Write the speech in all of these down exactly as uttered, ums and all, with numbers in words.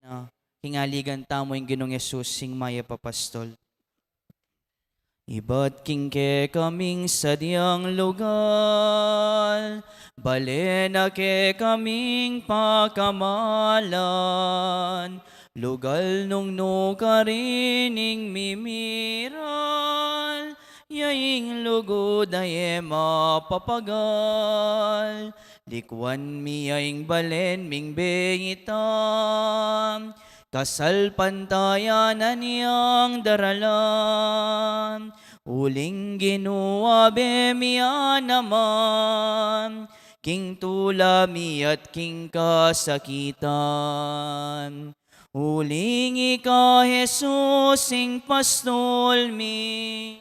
nobena king aligan tamu ing Ginung Jesus ing mayap a pastol. Ibat king kekaming sadyang lugal, bale na kekaming pakamalan, lugal nung nukarin ing mimiral, ya ing lugud a e mapapagal, likuan mi ya ing balen ming beitan, kasalpantayanan yang daralan, uling Ginu abe mi ya naman, king tula mi at king kasakitan. Uling ika, Jesus, ing pastol mi,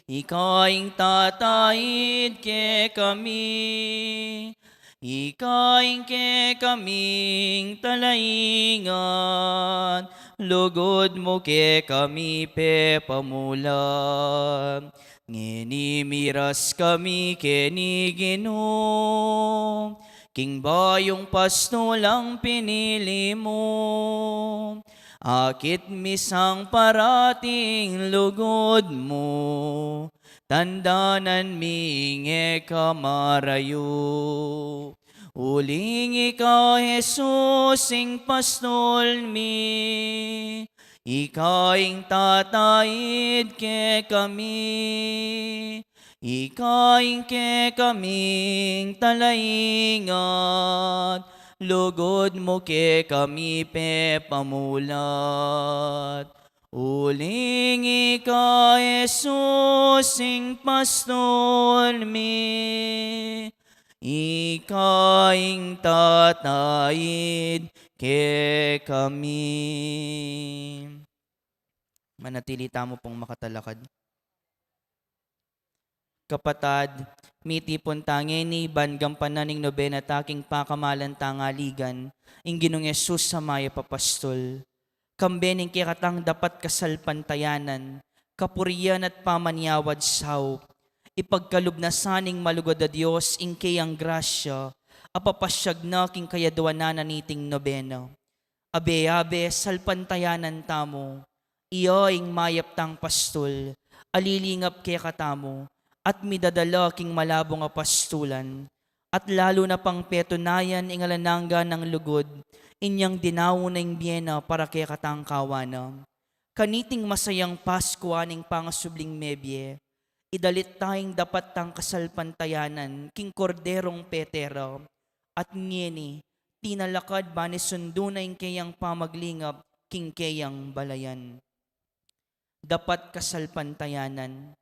ika ing tataid kekami, ika ing kekaming talaingat, lugud mu kekami pepamulat. Ngeni miras kami keni Ginu, king bayung pastulang pinili mu. Akit mi sang parati ing lugud mu, tandanan mi ing e ka marayu. Uling ika, Jesus, ing pastol mi, ika ing tataid kekami, ika ing kekaming talaingat, lugud mu kekami pepamulat. Uling ika, Jesus, ing pastol mi, ika ing tataid kekami. Manatili tamu pung makatalakad. Kapatad, mitipun ta ngeni ban gampanan ing nobena ta king pakamalan tang aligan, ing Ginung Jesus a mayap a pastol. Kambe ning kekatang dapat kasalpantayanan, kapurian at pamanyawad saup, ipagkalub na sa ning malugud a Dios ing keyang grasya a papasyag na king kayaduanan na niting nobena. Abe-abe, salpantayanan tamu, iya ing mayap tang pastol, a lilingap kekatamu, at midadala king malabung a pastulan, at lalu na pang petunayan ing alang angga nang lugud, inyang dinaun na ing bie na para kekatang kawanan. Kaniting masayang Paskua ning pangasubling mebie, idalit ta ing dapat tang kasalpantayanan king Korderong Petero, at ngeni, tinalakad ban isundu na ing keyang pamaglingap king keyang balayan. Dapat kasalpantayanan.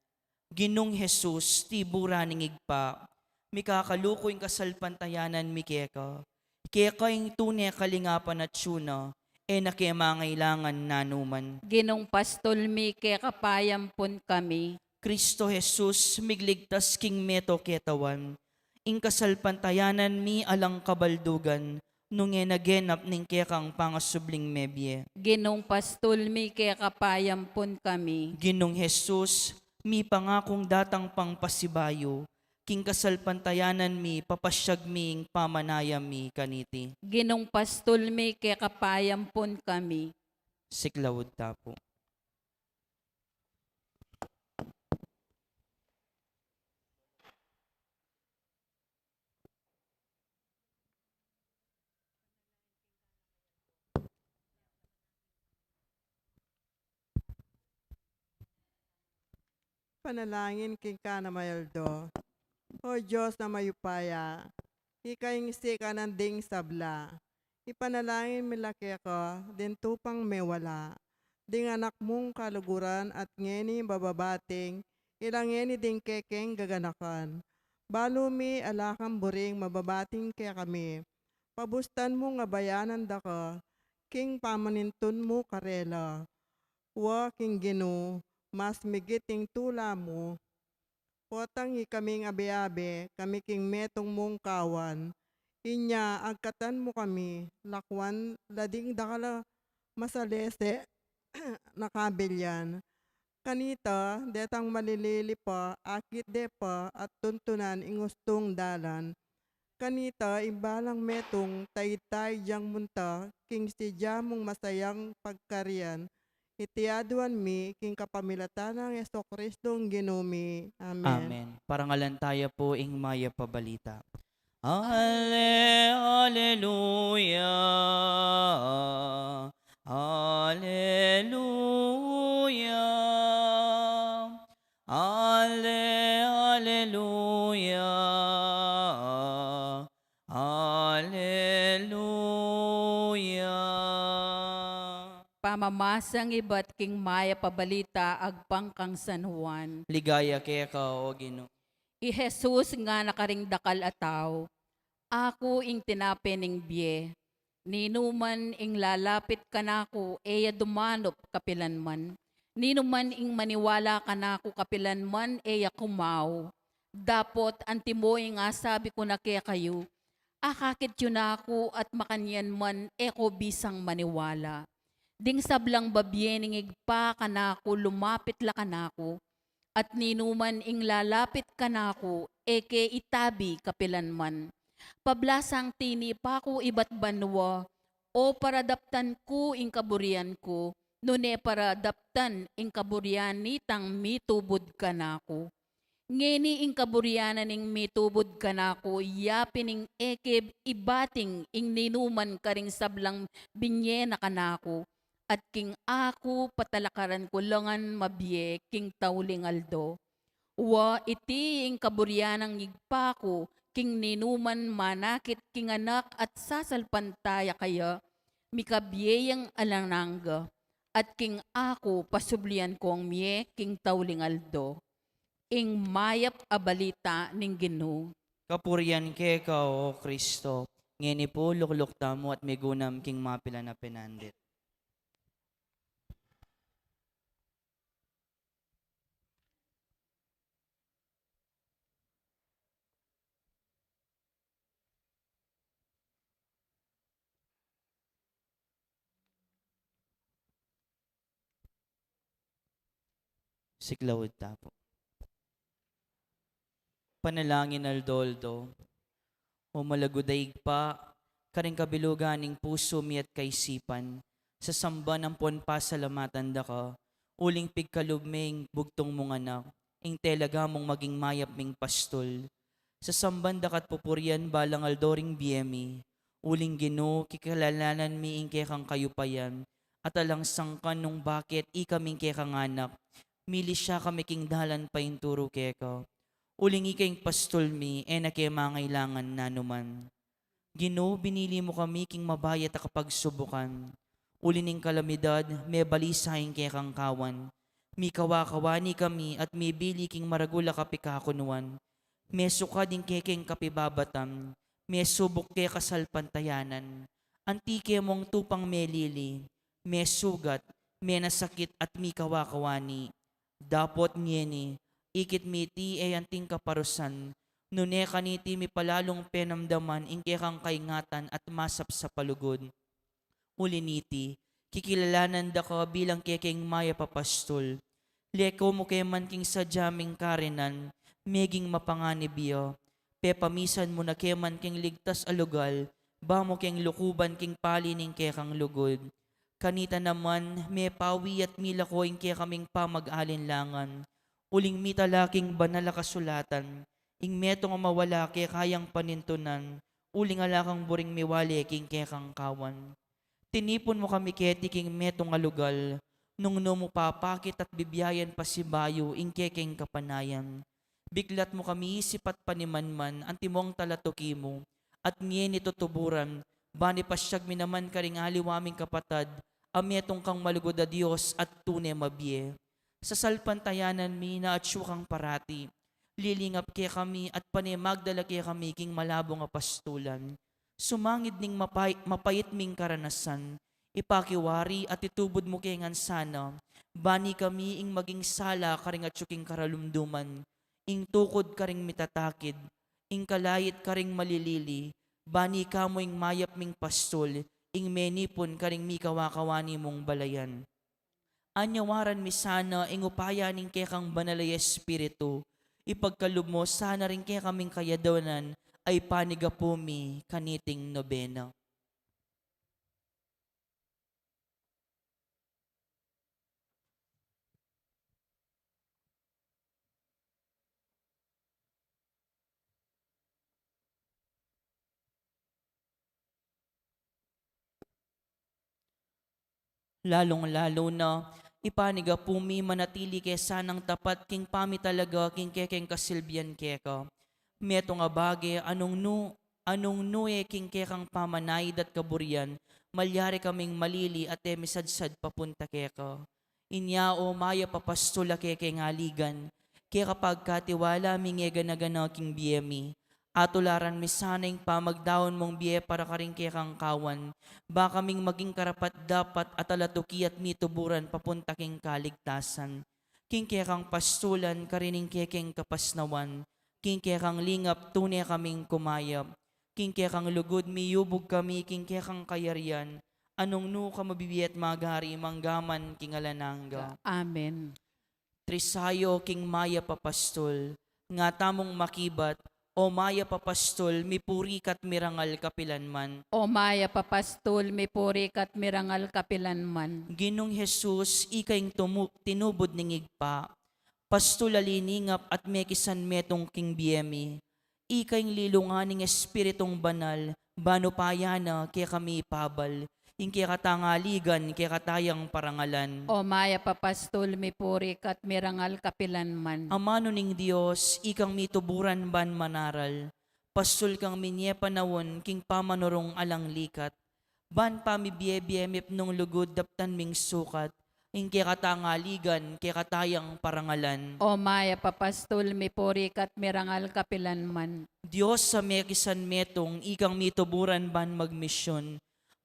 Ginung Jesus, tiburan ning Ibpa, mikakaluku ing kasalpantayanan mi keka. Keka ing tune kalingapan at yuna, e na ke mangailangan nanuman. Ginung pastol mi, keka payampun kami. Kristo Jesus, migligtas king meto ketawan, ing kasalpantayanan mi alang kabaldugan, nung e na genap ning kekang pangasubling mebie. Ginung pastol mi, keka payampun kami. Ginung Jesus, mipangakung datang pang pasibayu, king kasalpantayanan mi, papasyag mi ing pamanayam mi kaniti. Ginung pastol mi, keka payampun kami. Siklaud ta pu. Panalangin king Kana Mayaldo. O Dios a mayupaya, ika ing sikanan ding sabla. Ipanalangin mi la keka ding tupang mewala, ding anak mung kaluguran at ngeni mababating, ila ngeni ding kekeng gaganakan. Balu mi ala kang buring mababating kekami, pabustan mung abayanan da ka king pamanintun mu karela. Wa king Ginu, mas migit ing tula mu. Potang ikaming abe-abe, kami king metung mung kawan. Inya agkatan mu kami, lakuan la ding dakal a masalese na kabilyan. Kanita, detang malilili pa, akit de pa, at tuntunan ing ustung dalan. Kanita, ing balang metung, taid-taid yang munta king sadya mung masayang pagkarian, iti aduan mi king kapamilatan nang Jesucristong Ginu mi. Amen. Amen. Parangalan taya pu ing Mayap a Balita. Ale, aleluya, aleluya, ale, aleluya, aleluya. Pamamasang ibat king Mayap a Balita agpang kang San Juan. Ligaya keka, O Ginu. I Jesus ngana karing dakal a tau, "Aku ing tinape ning bie. Ninuman ing lalapit kanaku, e ya dumanup kapilanman. Ninuman ing maniwala kanaku kapilanman, e ya kumau. Dapot antimo ing asabi ku na kekayu, akakit yu na ku at makanyan man e ko bisang maniwala. Ding sablang babie ning Ibpa kanaku lumapit la kanaku, at ninuman ing lalapit kanaku, e ke itabi kapilanman. Pablasang tinipa ku ibat banua, o para daptan ku ing kaburian ku, nune para daptan ing kaburian nitang mitubud kanaku. Ngeni ing kaburian na ning mitubud kanaku, ya pin ing e ke ibating ing ninuman karing sablang binie na kanaku, at king aku patalakaran ku la ngan mabie king tauling aldo. Wa iti ing kaburian nang Ibpa ku, king ninuman manakit king Anak at sasalpantaya kaya, mikabie yang alang angga, at king aku pasublian kong mie king tauling aldo." Ing Mayap a Balita ning Ginu. Kapurian keka, O Kristo. Ngeni pu, lukluk tamu at migunam king mapilan a penandit. Siklaud ta pu. Panalangin aldo-aldo. O malugud a Ibpa, karing kabilugan ning pusu mi at kaisipan, sasamban ampon pasalamatan da ka, uling pigkalub me ing bugtung mung Anak, ing talaga mung maging mayap ming pastul. Sasamban da ka at pupurian balang aldo ring bie mi, uling Ginu, kikilalanan mi ing kekang kayupayan, at alang sangkan nung bakit ikami ing kekang anak, milisya kami king dalan painturu keka. Uling ika ing pastul mi, e na ke mangailangan nanuman. Ginu, binili mu kami king mabayat a kapagsubukan. Uli ning kalamidad, mebalisa ing kekang kawan. Mikawa-kawani kami at mibili king maragul a kapikakunuan. Mesukad ing kekeng kapibabatan, mesubuk ke kasalpantayanan. Anti ke mung tupang melili, mesugat, menasakit at mikawa-kawani. Dapot ngeni, ikit mi iti e anting kaparusan, nune kaniti mi palalung penamdaman ing kekang kaingatan at masapsap a lugud. Uli niti, kikilalanan da ka bilang kekeng mayap a pastul. Leko mu ke man king sadya ming karinan, meging mapanganib ya. Pepamisan mu na ke man king ligtas a lugal, ba mu keng lukuban king pali ning kekang lugud. Kanita naman, mepawi at milako ing kekaming pamag-alinlangan. Uling mitala king banal a kasulatan, ing metung a mawala keka yang panintunan, uling ala kang buring miwale king kekang kawan. Tinipun mu kami keti king metung a lugal, nung nu mu papakit at bibiayan pasibayu ing kekeng kapanayan. Biklat mu kami isip at panimanman, antimong talatuki mu, at ngeni tutuburan, bani pasyag mi naman karing aliwa ming kapatad, a metung kang malugud a Dios at tune mabie. Sasalpantayanan mi na atyu kang parati, lilingap kekami at pane magdala kekami king malabung a pastulan. Sumangid ning mapay-, mapait ming karanasan, ipakiwari at itubud mu ke ngan sana, bani kami ing maging sala karing atyu king karalumduman, ing tukud karing mitatakid, ing kalait karing malilili, bani ika mu ing mayap ming pastul, ing menipun karing mikawa-kawani mung balayan. Anyawaran mi sana ing upaya ning kekang Banal a Espiritu, ipagkalub mu sana ring kekaming kayadwanan ay panigapu mi kaniting nobena. Lalung-lalu na, ipanigapu mi manatili ke sanang tapat king pamitalaga king kekeng kasilbian keka. Metung a bage, anung nu, anung nu e king kekang pamanaid at kaburian, malyari kaming malili at e misadsad papunta keka. Inya, o mayap a pastul a kekeng aligan, keka pagkatiwala mi ing e gana-gana king bie mi. Atularan mi sana ing pamagdaun mung bie para karing kekang kawan, ba kaming maging karapat-dapat a talatuki at mituburan papunta king kaligtasan. King kekang pastulan, karin ing kekeng kapasnawan, king kekang lingap, tune kaming kumayap. King kekang lugud, miyubug kami king kekang kayarian, anung nu ka mabibie at magari manggaman king alang angga. Amen. Trisayo king mayap a pastul, nga tamung makibat, o mayap a pastul, mipuri ka't mirangal kapilanman. O mayap a pastul, mipuri ka't mirangal kapilanman. Ginung Jesus, ika ing tumu-, tinubud ning Ibpa, pastul a liningap at mekisan metung king bie mi. Ika ing lilungan ning Espiritung Banal, ban upaya na kekami ipabal ing kekatang aligan, kekatayang parangalan. O mayap a pastul, mipuri ka't mirangal kapilanman. Amanu ning Dios, ikang mituburan ban manaral, pastul kang minye panaun king pamanurung alang likat, ban pamibie-bie mipnung lugud daptan ming sukat ing kekatang aligan, kekatayang parangalan. O mayap a pastul, mipuri ka't mirangal kapilanman. Dios a mekisan metung, ikang mituburan ban magmisyun,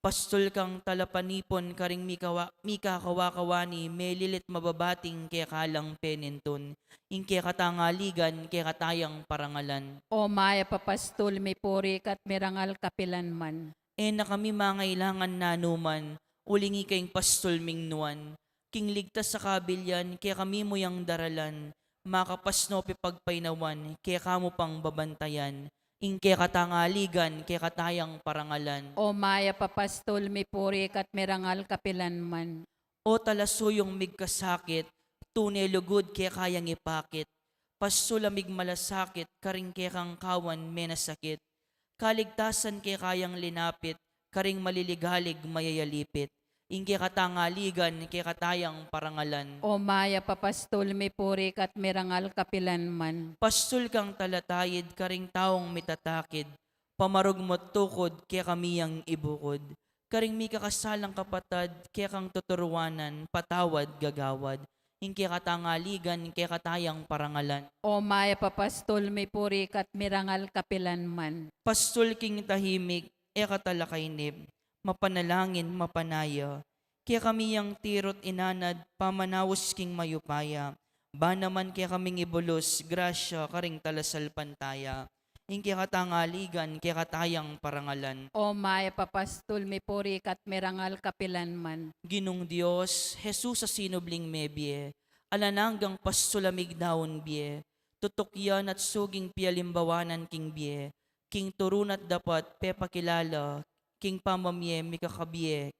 pastul kang talapanipun karing mikawa-, mikakawa-kawani, melilit mababating kekalang penintun ing kekatang aligan, kekatayang parangalan. O mayap a pastul, mipuri ka't mirangal kapilanman. E na kami mangailangan nanuman, uling ika ing pastul ming nuan. King ligtas a kabilian, kekami mu yang daralan, makapasno pipagpainawan, keka mu pang babantayan ing kekatang aligan, kekatayang parangalan. O mayap a pastul, mipuri ka't mirangal kapilanman. O talasuyung migkasakit, tune lugud keka yang ipakit, pastul a migmalasakit karing kekang kawan menasakit, kaligtasan keka yang linapit karing maliligalig mayayalipit ing kekatang aligan, kekatayang parangalan. O mayap a pastul, mipuri ka't mirangal kapilanman. Pastul kang talataid karing taung mitatakid, pamarugmut tukud kekami yang ibukud, karing mikakasalang kapatad kekang tuturuanan, patawad gagawad ing kekatang aligan, kekatayang parangalan. O mayap a pastul, mipuri ka't mirangal kapilanman. Pastul king tahimik, e ka talakainip, mapanalangin, mapanaya, kekami yang tiru't inanad, pamanaus king mayupaya, ba naman kekaming ibulus grasya karing talasalpantaya ing kekatang aligan, kekatayang parangalan. O mayap a pastul, mipuri ka't mirangal kapilanman. Ginung Dios, Jesus a sinubling mebie, alang anggang pastul a migdaun bie, tutukyan at suging pialimbawanan king bie, king turun at dapat pepakilala king pamamie mikakabie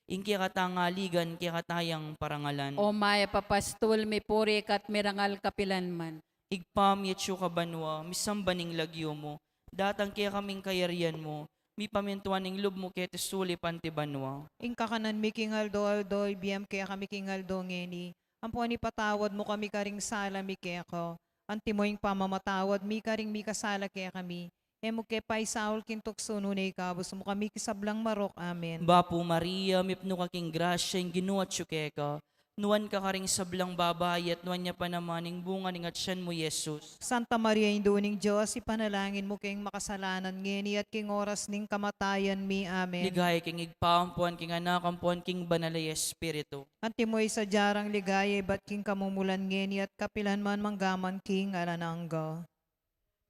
ing kekatang aligan, kekatayang parangalan. O mayap a pastul, mipuri ka't mirangal kapilanman. Ibpa mi, atsu ka banua, misamban ing lagyu mu, datang kekami ing kayarian mu, mipamintuan ing lub mu keti sulip anti banua. Ing kakanan mi king aldo-aldo ibie mu kekami king aldo ngeni, ampon ipatawad mu kami karing sala mi keka, antimo ing pamamatawad mi karing mikasala kekami. E mu ke paisaul king tuksu, nune ikabus mu kami king sablang marok. Amen. Bapu Maria, mipnu ka king grasya, ing Ginu atsu keka. Nuan ka karing sablang babai, at nuan ya pa naman ing bunga ning atyan mu, Jesus. Santa Maria, Indu ning Dios, ipanalangin mu keng makasalanan ngeni at king oras ning kamatayan mi. Amen. Ligaya king Ibpa, ampuan king Anak, ampuan king Banal a Espiritu. Antimo ing sadya rang ligaya ibat king kamumulan ngeni at kapilanman, manggaman king alang angga.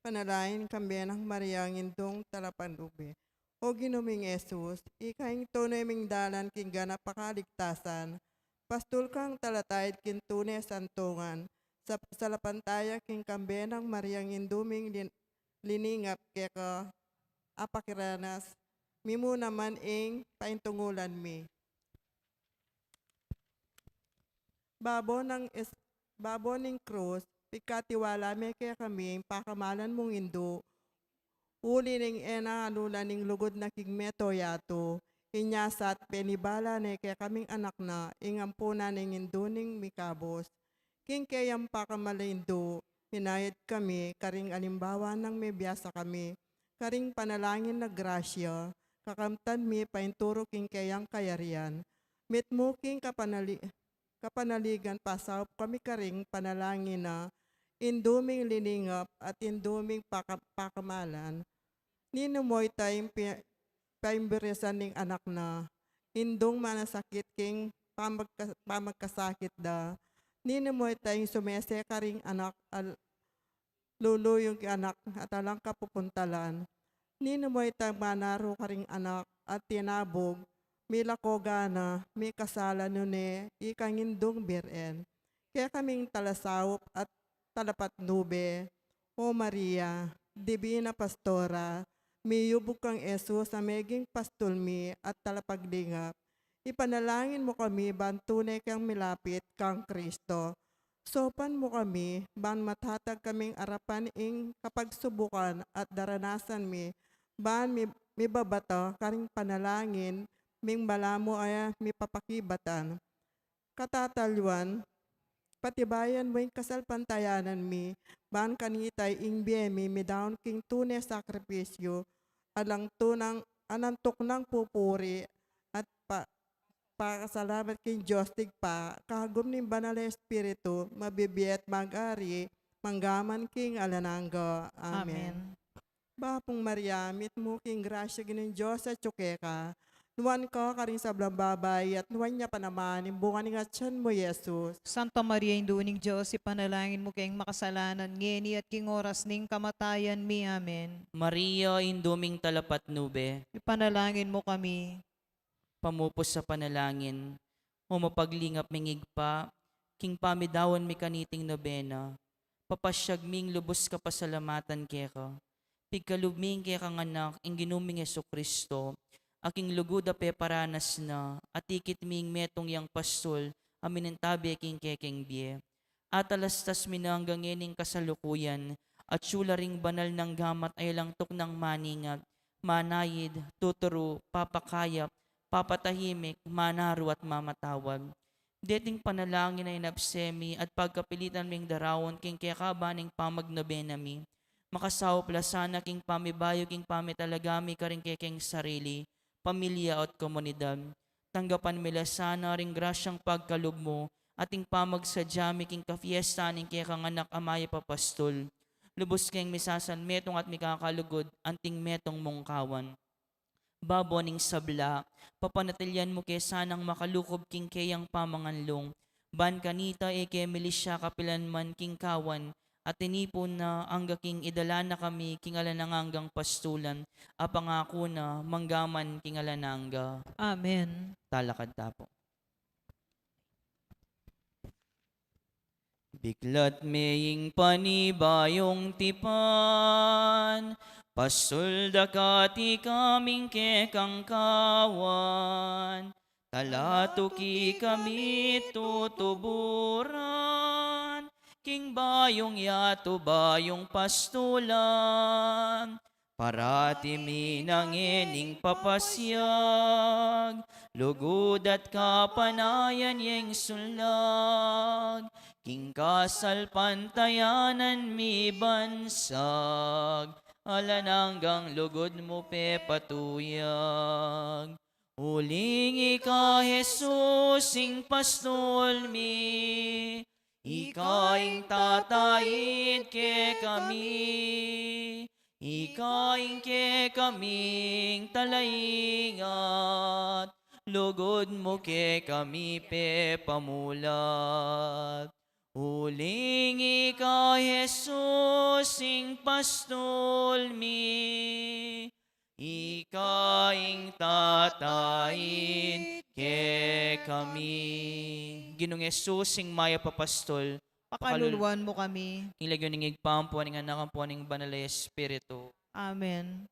Panalangin king Birheng Maria, ing Indung Talapanube. O Ginu ming Jesus, ika ing tune ming dalan king ganap a kaligtasan, pastul kang talataid king tune santungan, sa pasalapantaya king Birheng Maria, ing Indu ming lin-, liningap keka apakiranas, mi mu naman ing paintungulan mi. Babo nang is-, babo ning krus, pigkatiwala me kekami ing pakamalan mung indu, uli ning e na anulan ing lugud na king meto yatu, inya sa at penibala ne kekaming anak na, ing ampunan ning indu ning mikabus. King keyang pakamalan indu, minayad kami karing alimbawa nang mebiasa kami karing panalangin na grasya, kakamtan mi painturu king keyang kayarian. Mitmu king kapanali-, kapanaligan pasaup kami karing panalangin na indu ming liningap at indu ming paka-, pakamalan. Ninu mu ita ing pi-, paimbirisan ning anak na, indung manasakit king pamagka-, pamagkasakit da. Ninu mu ita ing sumese karing anak al-, luluyung king anak at alang kapupuntalan. Ninu mu ita manaru karing anak at tinabug, milako gana, mikasala nune, ikang indung Birhen. Kekaming talasaup at talapatnube, O Maria, Divina Pastora, miyubug kang Jesus a meging pastul mi at talapaglingap. Ipanalangin mu kami ban tune kang milapit kang Kristo. Saupan mu kami ban matatag kaming arapan ing kapagsubukan at daranasan mi, ban mi-, mibabata karing panalangin ming balamu a mipapakibatan. Katatalwan, patibayan mu ing kasalpantayanan mi, ban kanita ing bie mi midaun king tune sakripisyu, alang tunang, alang tuknang pupuri at pa-, pakasalamat king Dios Ibpa, kagum ning Banal a Espiritu, mabibie at mag-ari, manggaman king alang angga. Amen. Amen. Bapu Maria, mitmu king grasya, ing Ginung Dios atyu keka. Nuan ka karing sablang babai, at nuan ya pa naman ing bunga ning atian mu, Jesus. Santa Maria, Indu ning Dios, ipanalangin mu keng makasalanan, ngeni at king oras ning kamatayan mi. Amen. Maria, Indu ming talapatnube, ipanalangin mu kami. Pamupus a panalangin. O mapaglingap ming Ibpa, king pamidaun mi kaniting nobena, papasyag ming lubus kapasalamatan keka. Pigkalub ming kekang Anak, ing Ginu ming Jesucristo, a king lugud a peparanas na, atikit ming metung yang pastul a minantabe king kekeng bie. Atalastas mi na anggang ngening kasalukuyan, atyu la ring banal nang gamat a alang tuknang maningat, manayid, tuturu, papakayap, papatahimik, manaru at mamatawad. Deting panalangin a inabse mi at pagkapilitan ming daraun king kekaban ning pamagnobena mi, makasaup la sana king pamibayu king pamitalaga mi karing kekeng sarili, pamilya at komunidad. Tanggapan mi la sana ring grasyang pagkalub mu at ing pamagsadya mi king kafiesta ning kekang Anak a mayap a pastul. Lubus keng misasanmetung at mikakalugud anting metung mung kawan. Babo ning sabla, papanatilian mu ke sanang makalukob king keyang pamanganlung. Ban kanita e ke milisya kapilan man king kawan, at tinipun na angga king idala na kami king alang anggang pastulan, a pangaku na manggaman king alang angga. Amen. Talakad ta pu. Biklat me ing panibayung tipan, pastul da kati kaming kekang kawan, talatuki kami tutuburan, king bayung yatu bayung pastulan, parati mi na ngening papasyag, lugud at kapanayan yeng sullag, king kasalpantayanan mibansag, alang anggang lugud mu pepatuyag. Uling ika, Jesus, ing pastul mi, ika ing tataid kekami, ika ing kekaming talaingat, lugud mu kekami pepamulat. Uling ika, Jesus, ing pastul mi, ika ing tataid kekami. Ginung Jesus, ing mayap a pastul, Pakaluluan mu kami. King lagyu ning Ibpa, ampo ning Anak, ampo ning Banal a Espiritu. Amen.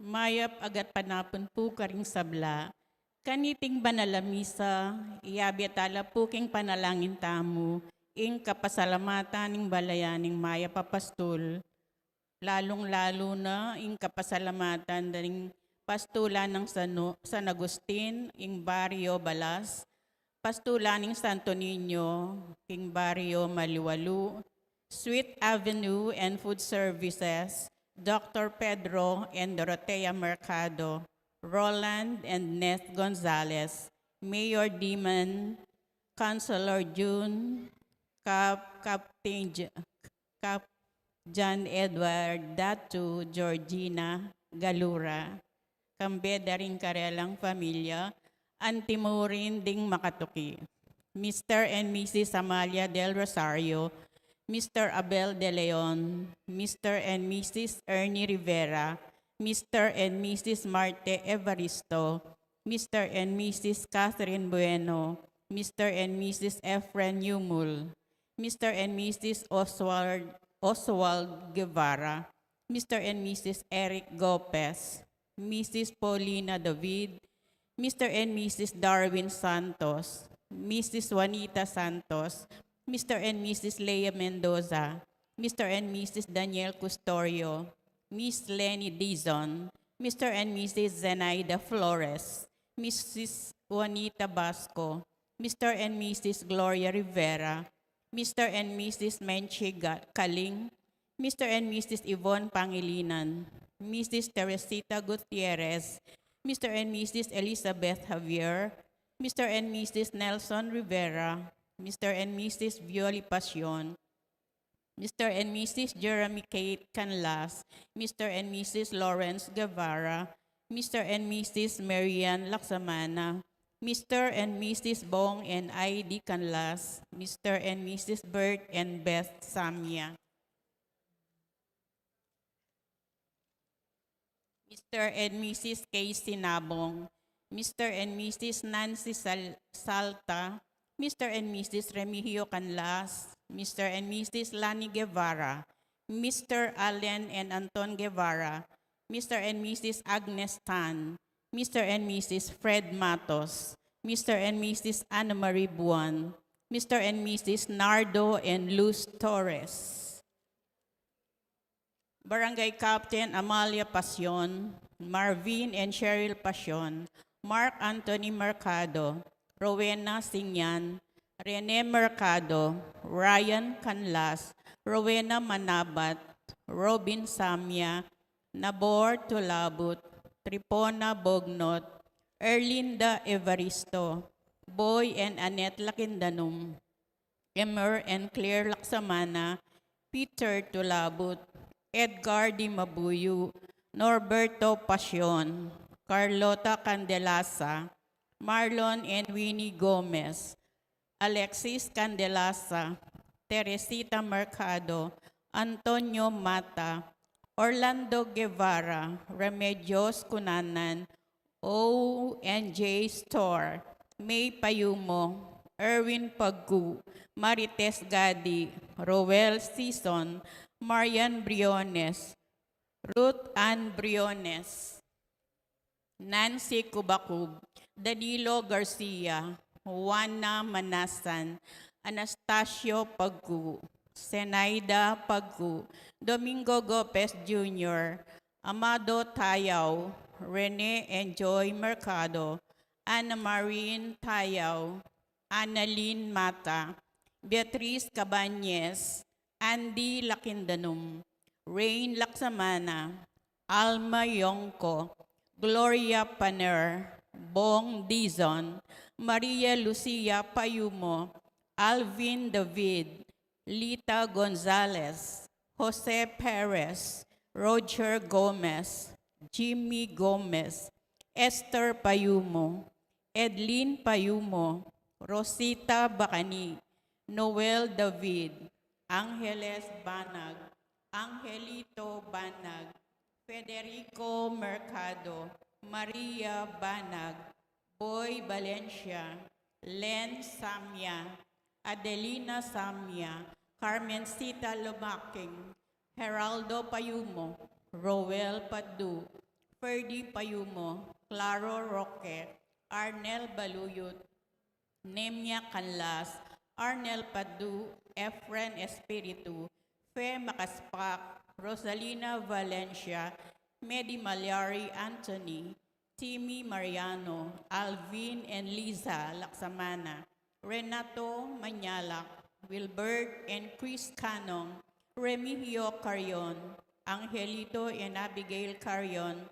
Mayap a gatpanapun pu karing sabla. Kaniting banal a misa, iyabe tala pu king panalangin tamu ing kapasalamatan ning balayan ning Mayap a Pastul, lalung-lalu na ing kapasalamatan da ring pastulan nang San, San Agustin, ing Barrio Balas, pastulan ning Santo Niño, king Barrio Maliwalu, Sweet Avenue and Food Services, Doctor Pedro and Dorotea Mercado, Roland and Neth Gonzalez, Mayor Diman, Councilor June, Cap, Captain J-, Cap, John Edward, Datu Georgina Galura, kambe da ring karelang pamilya, anti mu rin ding makatuki. Mister and Missus Amalia Del Rosario, Mister Abel De Leon, Mister and Missus Ernie Rivera, Mister and Missus Marte Evaristo, Mister and Missus Catherine Bueno, Mister and Missus Efren Yumul, Mister and Missus Oswald, Oswald Guevara, Mister and Missus Eric Gopez, Missus Paulina David, Mister and Missus Darwin Santos, Missus Juanita Santos, Mister and Missus Lea Mendoza, Mister and Missus Daniel Custorio, Miss Lenny Dizon, Mister and Missus Zenaida Flores, Missus Juanita Basco, Mister and Missus Gloria Rivera, Mister and Missus Menchi Ga-, Kaling, Mister and Missus Yvonne Pangilinan, Missus Teresita Gutierrez, Mister and Missus Elizabeth Javier, Mister and Missus Nelson Rivera, Mister and Missus Violi Pasion, Mister and Missus Jeremy Kate Canlas, Mister and Missus Lawrence Guevara, Mister and Missus Marian Laksamana, Mister and Missus Bong and Ivy Canlas, Mister and Missus Bert and Beth Samia, Mister and Missus Casey Nabong, Mister and Missus Nancy Sal-, Salta, Mister and Missus Remigio Canlas, Mister and Missus Lani Guevara, Mister Allen and Anton Guevara, Mister and Missus Agnes Tan, Mister and Missus Fred Matos, Mister and Missus Anna Marie Buan, Mister and Missus Nardo and Luz Torres. Barangay Captain Amalia Pasion, Marvin and Cheryl Pasion, Mark Anthony Mercado, Rowena Singyan, Rene Mercado, Ryan Canlas, Rowena Manabat, Robin Samia, Nabor Tulabut, Tripona Bognot, Erlinda Evaristo, Boy and Annette Lakindanum, Emer and Claire Laksamana, Peter Tulabut, Edgar Di Mabuyu, Norberto Pasion, Carlota Candelasa, Marlon and Winnie Gomez, Alexis Candelasa, Teresita Mercado, Antonio Mata, Orlando Guevara, Remedios Cunanan, O and J Store, May Payumo, Erwin Pagku, Marites Gadi, Roel Sison, Marian Briones, Ruth Ann Briones, Nancy Cubacub, Danilo Garcia, Juana Manasan, Anastasio Pagku, Zenaida Pagku, Domingo Gopez Junior, Amado Tayao, Rene and Joy Mercado, Ana Marin Tayao, Annalyn Mata, Beatriz Cabañez, Andy Lakindanum, Rain Laksamana, Alma Yongko, Gloria Paner, Bong Dizon, Maria Lucia Payumo, Alvin David, Lita Gonzalez, Jose Perez, Roger Gomez, Jimmy Gomez, Esther Payumo, Edlin Payumo, Rosita Bacani, Noel David, Angeles Banag, Angelito Banag, Federico Mercado, Maria Banag, Boy Valencia, Len Samia, Adelina Samia, Carmencita Lumaking, Geraldo Payumo, Roel Padu, Ferdy Payumo, Claro Roque, Arnel Baluyut, Nemia Canlas, Arnel Padu, Efren Espiritu, Fe Macaspac, Rosalina Valencia, Medi Malyari Anthony, Timmy Mariano, Alvin and Liza Laksamana, Renato Manyalak, Wilbert and Chris Canong, Remigio Carion, Angelito and Abigail Carion,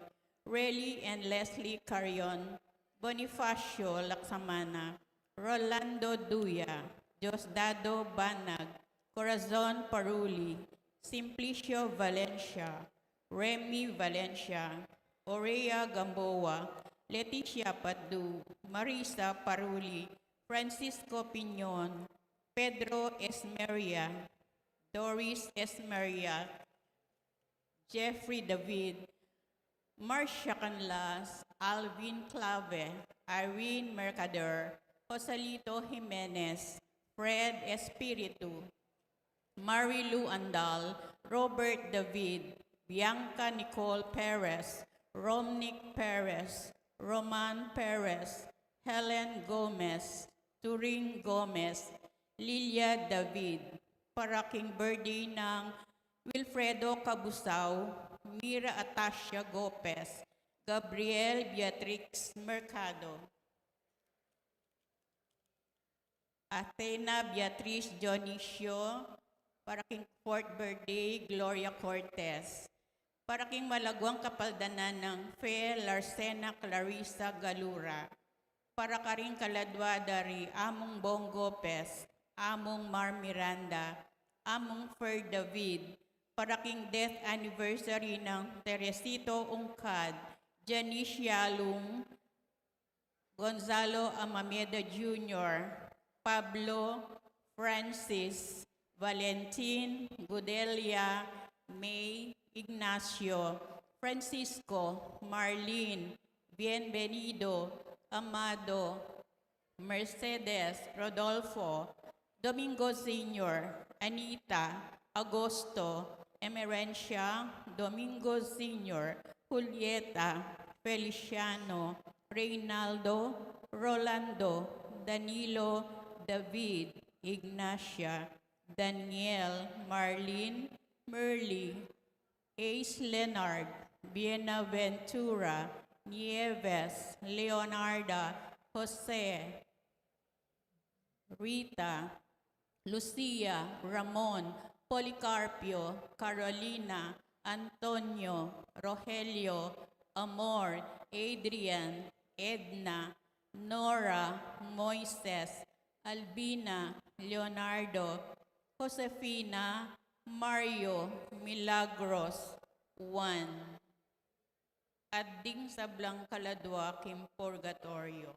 Relly and Leslie Carion, Bonifacio Laksamana, Rolando Duya, Diosdado Banag, Corazon Paruli, Simplicio Valencia, Remy Valencia, Orea Gamboa, Leticia Padu, Marisa Paruli, Francisco Piñon, Pedro Esmeria, Doris Esmeria, Jeffrey David, Marcia Canlas, Alvin Clave, Irene Mercader, Joselito Jimenez, Fred Espiritu, Marilu Andal, Robert David, Bianca Nicole Perez, Romnick Perez, Roman Perez, Helen Gomez, Turing Gomez, Lilia David, para king birthday nang Wilfredo Cabusao, Mira Atasia Gopez, Gabriel Beatrix Mercado, Athena Beatriz Dionisio, para king fourth birthday, Gloria Cortez, para king malaguang kapaldanan nang Fe Larcena Clarissa Galura, para karing kaladwa da ri Among Bong Gopez, Among Mar Miranda, Among Fer David, para king death anniversary nang Teresito Ungcad, Janice Yalung, Gonzalo Amameda Junior, Pablo, Francis, Valentin, Gudelia, May, Ignacio, Francisco, Marlene, Bienvenido, Amado, Mercedes, Rodolfo, Domingo Senior, Anita, Agosto, Emerencia, Domingo Senior, Julieta, Feliciano, Reynaldo, Rolando, Danilo, David, Ignacia, Daniel, Marlene, Merly, Ace Leonard, Bienaventura, Nieves, Leonarda, Jose, Rita, Lucia, Ramon, Policarpio, Carolina, Antonio, Rogelio, Amor, Adrian, Edna, Nora, Moises, Albina, Leonardo, Josefina, Mario, Milagros, Juan. At ding sablang kaladwa king purgatoryo.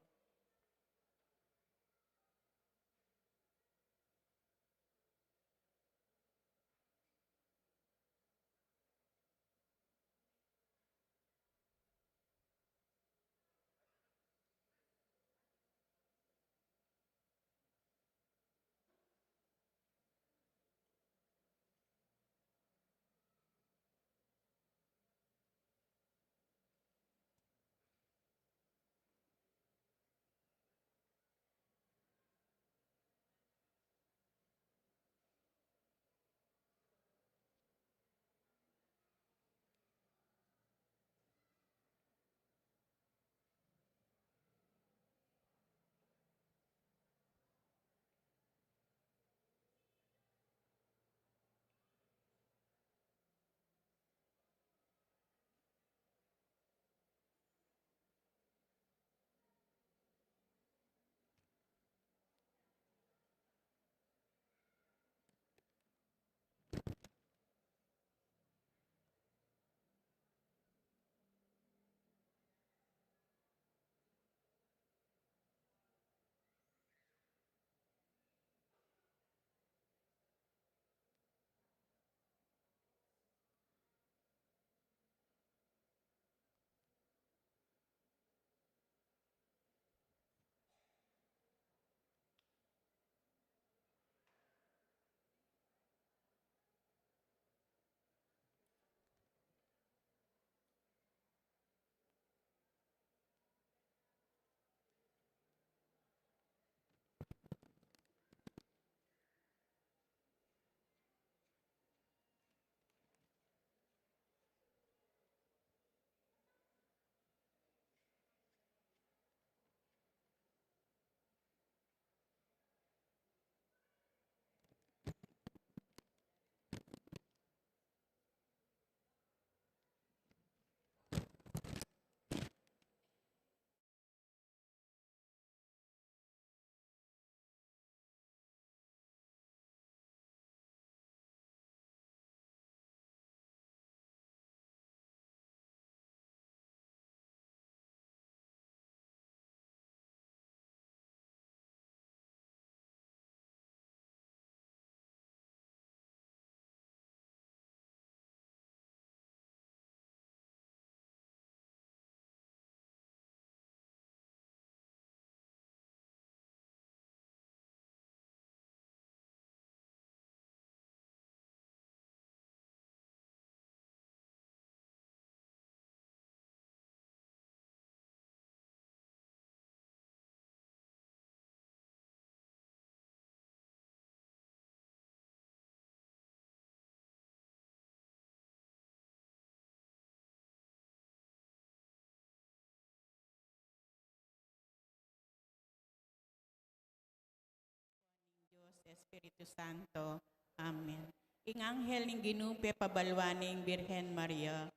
Espiritu Santo. Amen. Ing anghel ning Ginu pepabaluan ne ing Birhen Maria.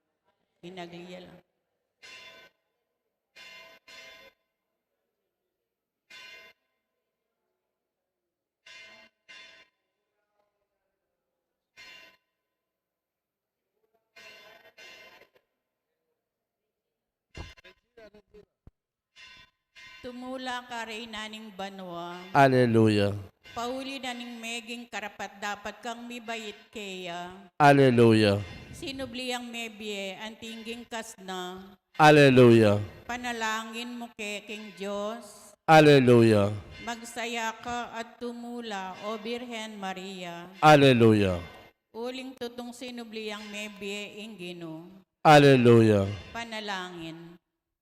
Inagliya la. Tumula ka, Reyna ning banua. Aleluya. Pauli na ning meging karapat-dapat kang mibait keya. Aleluya. Sinubli yang mebie, anting ing kas na. Aleluya. Panalangin mu ke king Dios. Aleluya. Magsaya ka at tumula, O Birhen Maria. Aleluya. Uling tutung sinubli yang mebie ing Ginu. Aleluya. Panalangin.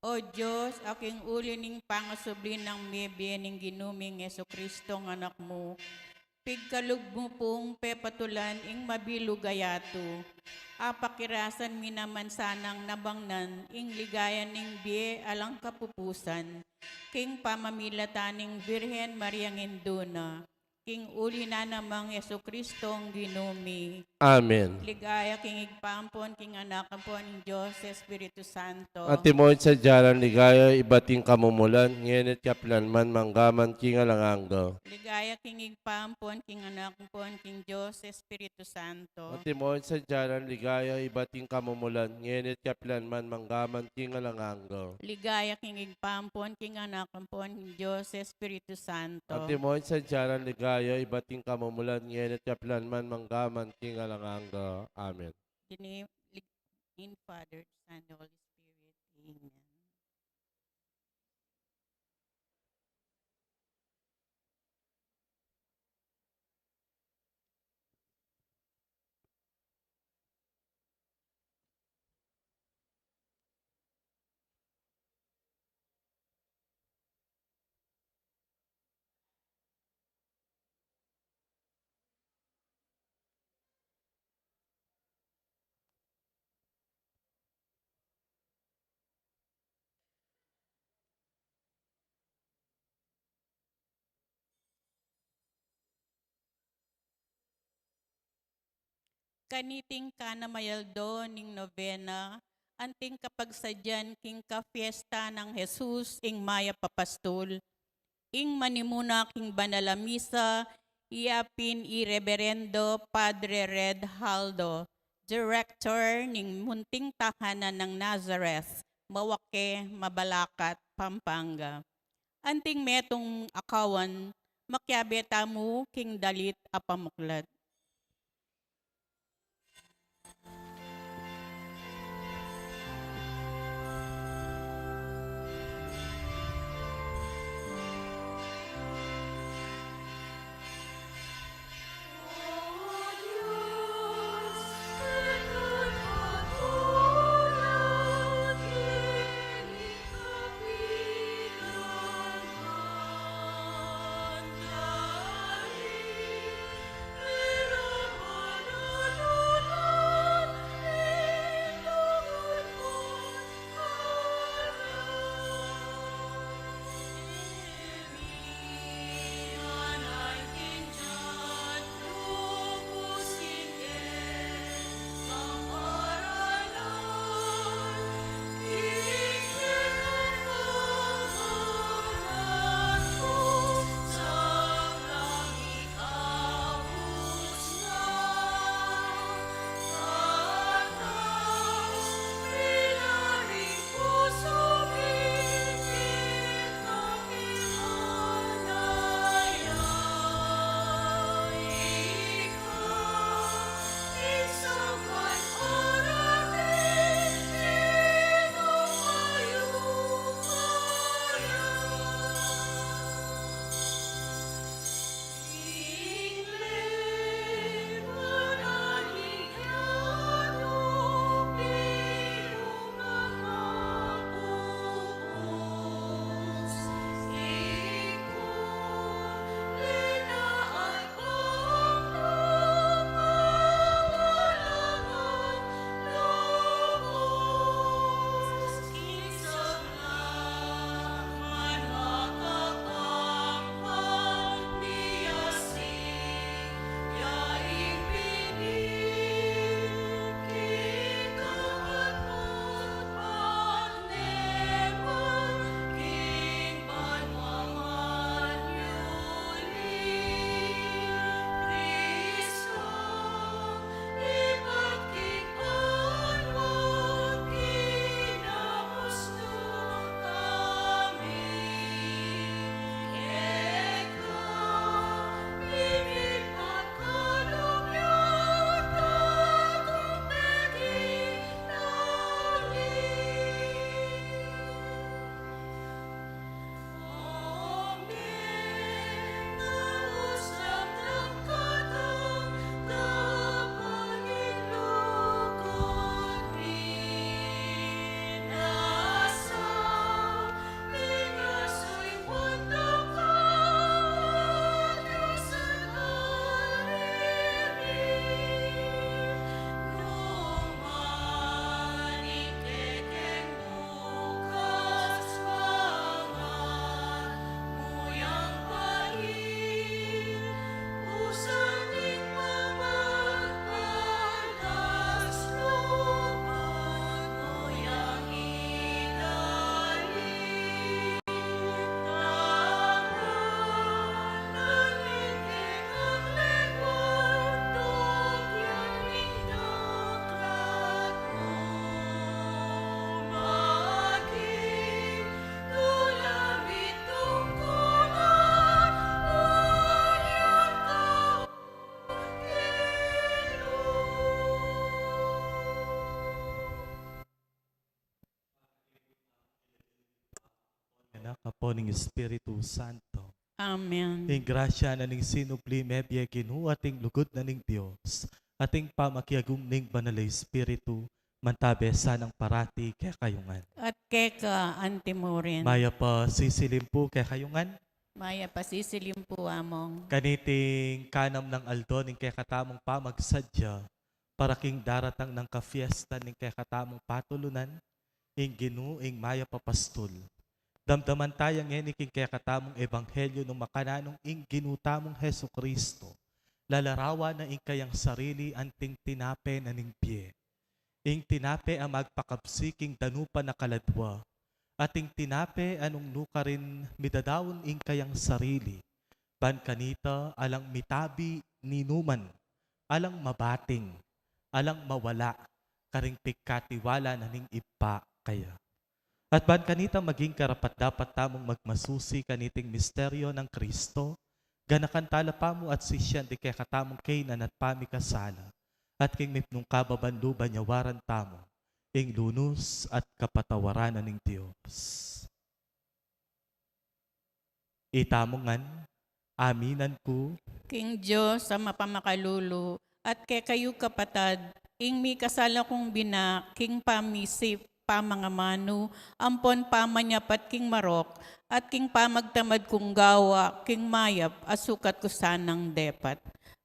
O Dios, a king uli ning pangasubli nang mebie ning Ginu ming Jesucristo, ing Anak mu, pigkalub mu pung pepatulan ing mabilug a yatu. Apakirasan mi naman sanang nabangnan ing ligaya ning bie alang kapupusan, king pamamilatan ning Birhen Mariang Indu na, king uli na namang Jesucristong Ginu mi. Amen. Ligaya king Ibpa ampon king Anak ampon king Dios Espiritu Santo. Antimo ing sadya nang ligaya ibat king kamumulan, ngeni at kapilan man, mangga man king alang angga. Ligaya king Ibpa ampon king Anak ampon king Dios Espiritu Santo. Antimo ing sadya nang ligaya ibat king kamumulan, ngeni at kapilan man, mangga man king alang angga. Ligaya king Ibpa ampon king Anak ampon king Dios Espiritu Santo. Antimo ing sadya nang ligaya ibat king kamumulan, ngeni at kapilan man, mangga man king alang angga. Amen. Dini, lig-, in Father, Son, Holy Spirit. Amen. Kaniting kanamayaldo ning nobena, anting kapagsadyan king kafiesta nang Jesus ing Mayap a Pastul, ing manimuna king banal a misa, iya pin i Reberendo Padre Red Haldo, Director ning Munting Tahanan nang Nazareth, Mawaque, Mabalacat, Pampanga. Anting metung a kawan, makiabe tamu king dalit a pamuklat. Apo, ning Espiritu Santo. Amen. Ing grasya na ning sinubli mebie Ginu, at ing lugud na ning Dios, at ing pamakiagum ning Banal a Espiritu, mantabe sanang parati kekayu ngan. At keka antimurin. Mayap a sisilim pu kekayu ngan. Mayap a sisilim pu, Among. Kaniting kanam nang aldo ning kekatamung pamagsadya, para king daratang nang kafiestan ning kekatamung patulunan, ing Ginu, ing Mayap a Pastul. Damdaman taya ngeni king kekatamung ebanghelyo nung makananung ing Ginu tamung Jesucristo, lalarawan na ing kayang sarili anting tinape na ning bie. Ing tinape a magpakabsi king danupan a kaladwa, at ing tinape a nung nukarin midadaun ing kayang sarili, ban kanita alang mitabi ninuman, alang mabating, alang mawala, karing pigkatiwala na ning Ibpa kaya. At ban kanita maging karapat-dapat tamung magmasusi kaniting misteryo nang Kristo, ganakan tala pamu at sisian ding kekatamung kainan at pamikasala, at king mipnung kababan lub banyawaran tamu ing lunus at kapatawaran na ning Dios. Itamu ngan, aminan ku king Dios a mapamakalulu, at kekayu kapatad, ing mikasala kung bina king pamisip, pamangamanu, ampon pamanyapat king marok, at king pamagtamad kung gawa king mayap a sukat ku sanang depat.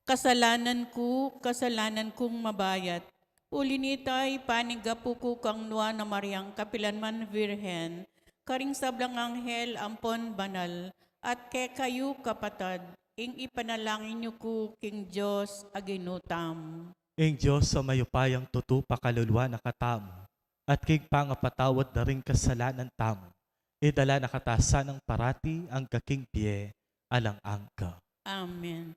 Kasalanan ku, kasalanan kung mabayat, uli nita ipanigapu ku kang Nuan a Mariang kapilan man Virgen, karing sablang anghel ampon banal, at kekayu kapatad, ing ipanalangin yu ku king Dios a Ginu tamu. Ing Dios a mayupayang tutu pakaluluan na katamu, at king pangapatawad da ring kasalanan tamu, idala na kata sanang parati angga king bie alang angga. Amen.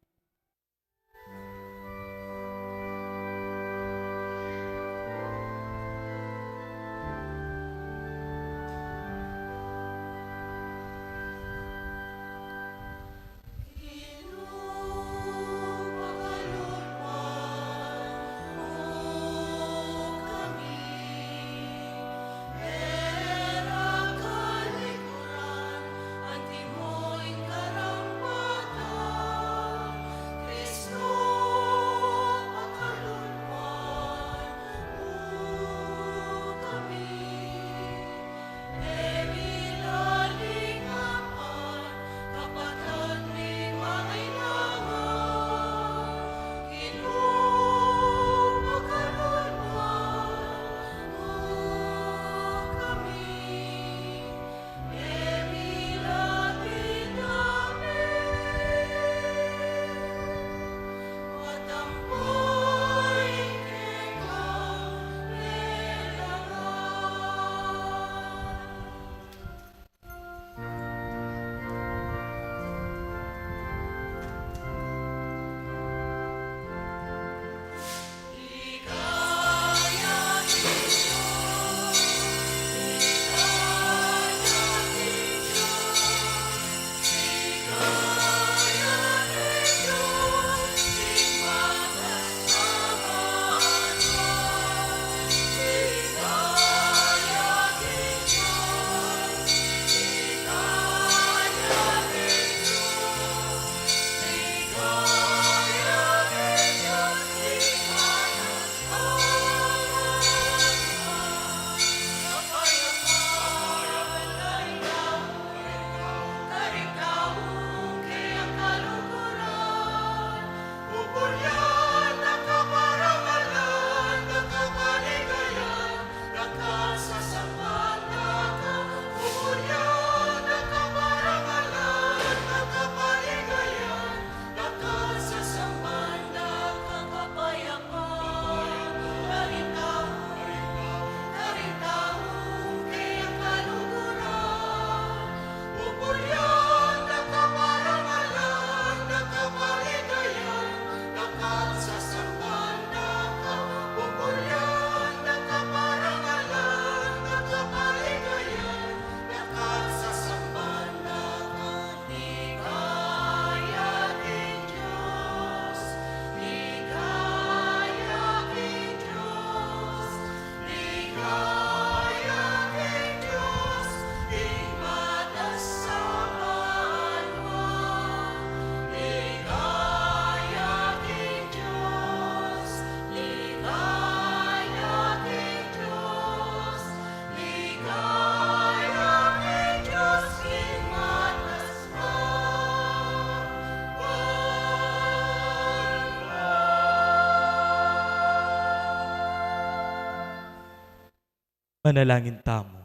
Manalangin tamu.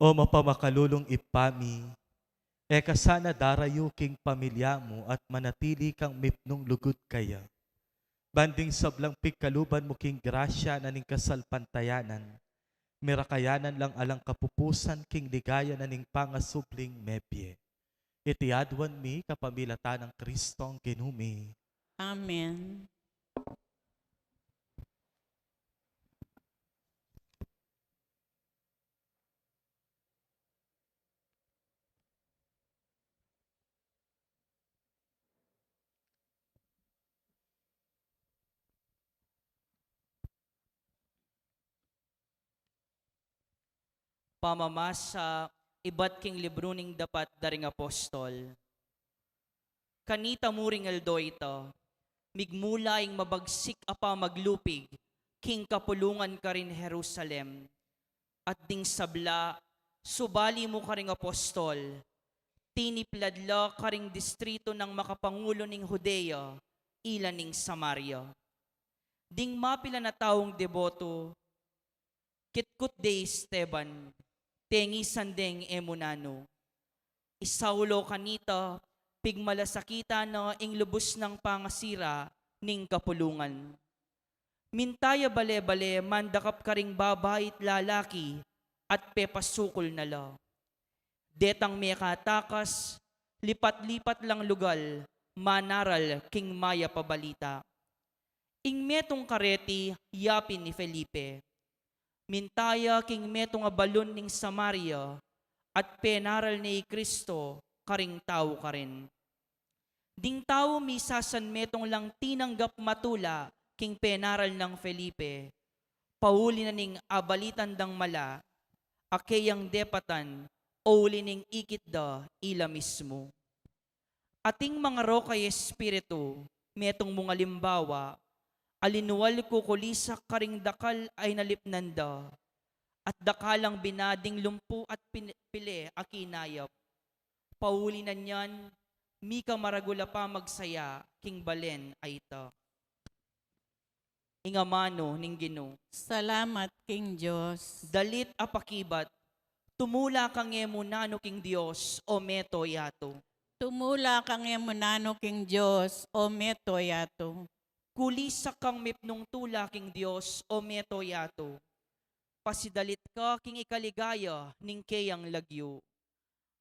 O mapamakalulung Ibpa mi, e ka sana darayu king pamilya mu at manatili kang mipnung lugud kaya. Ban ding sablang pigkaluban mu king grasya na ning kasalpantayanan, merakayanan lang alang kapupusan king ligaya na ning pangasubling mebie. Iti aduan mi kapamilatan nang Kristong Ginu mi. Amen. Pamamasa ibat king libru ning Dapat da ring Apostol. Kanita mu ring aldo ita, migmula ing mabagsik a pamaglupig king kapulungan karin Jerusalem, at ding sabla, subali mu karing apostol, tiniplad la karing distritu nang makapangulo ning Judea, ila ning Samaria. Ding mapilan a taung deboto, kitkut de i Esteban, tengisan deng e mu nanu. I Saulo kanita, pigmalasakitan na ing lubus nang pangasira ning kapulungan. Minta ya bale-bale mandakap karing babait lalaki at pepasukul na la. Detang mekatakas, lipat-lipat lang lugal, manaral king mayap a balita. Ing metung kareti yapin i Felipe. Minta ya king metung a balun ning Samaria, at penaral ne i Kristo karing tau karin. Ding tau misasan metung lang tinanggap matula king penaral nang Felipe, pauli na ning abalitan dang mala, a keyang depatan, o uli ning ikit da ila mismu. Ating mangaro kay Espiritu, metung mung alimbawa, alinual kukulisak karing dakal a inalipnan da, at dakalang binading lumpu at pin-, pile a kinayap. Pauli na niyan, mika maragul a pamagsaya king balen a ita. Ing amanu ning Ginu. Salamat king Dios. Dalit a pakibat, tumula kang e mu nanu king Dios, o meto yatu. Tumula kang e mu nanu king Dios, o meto yatu. Kulisak kang mipnung tula king Dios, o meto yatu. Pasidalit ka king ikaligaya ning keyang lagyu.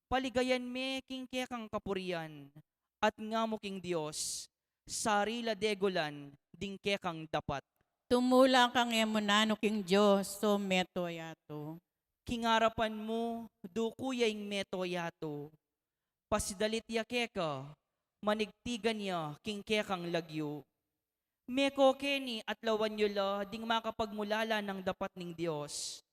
Paligayan me king kekang kapurian, at ngamu king Dios, sarila degulan ding kekang dapat. Tumula kang e mu nanu king Dios, o meto yatu. King arapan mu, duku ya ing meto yatu. Pasidalit ya keka, manigtigan ya king kekang lagyu. Meko keni at lawan yu la ding makapagmulala nang dapat ning Dios,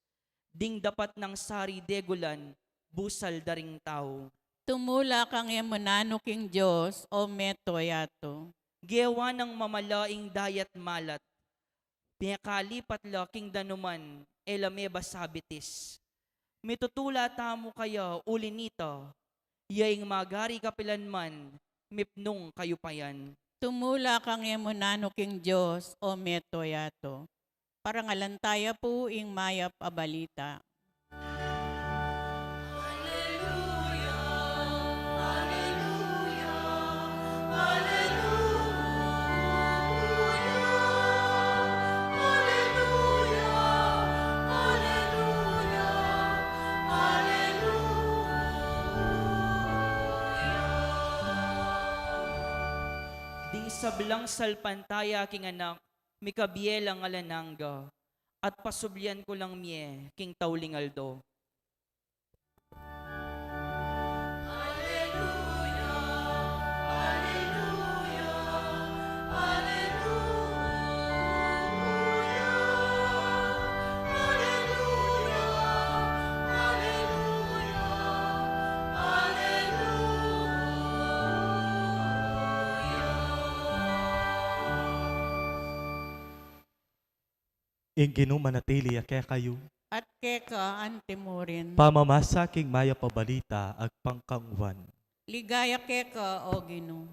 ding dapat nang sari degulan busal da ring tau. Tumula kang e mu nanu king Dios, o meto yatu. Gewa nang mamala ing dayat malat, mekalipat la king danuman, e la me basabitis. Mitutula tamu kaya uli nita, ya ing magari kapilan man, mipnung kayupayan. Tumula kang e mu nanu king Dios, o meto yatu. Parangalan taya pu ing mayap a balita. Alleluia, alleluia, alleluia, alleluia, alleluia. Ding sablang salpantaya king anak, mikabie lang alang angga, at pasublian ku lang mie king tauling aldo. Ing Ginu manatili ya kekayu. At keka antimurin. Pamamasa king mayap a balita agpang kang Juan. Ligaya keka, o Ginu.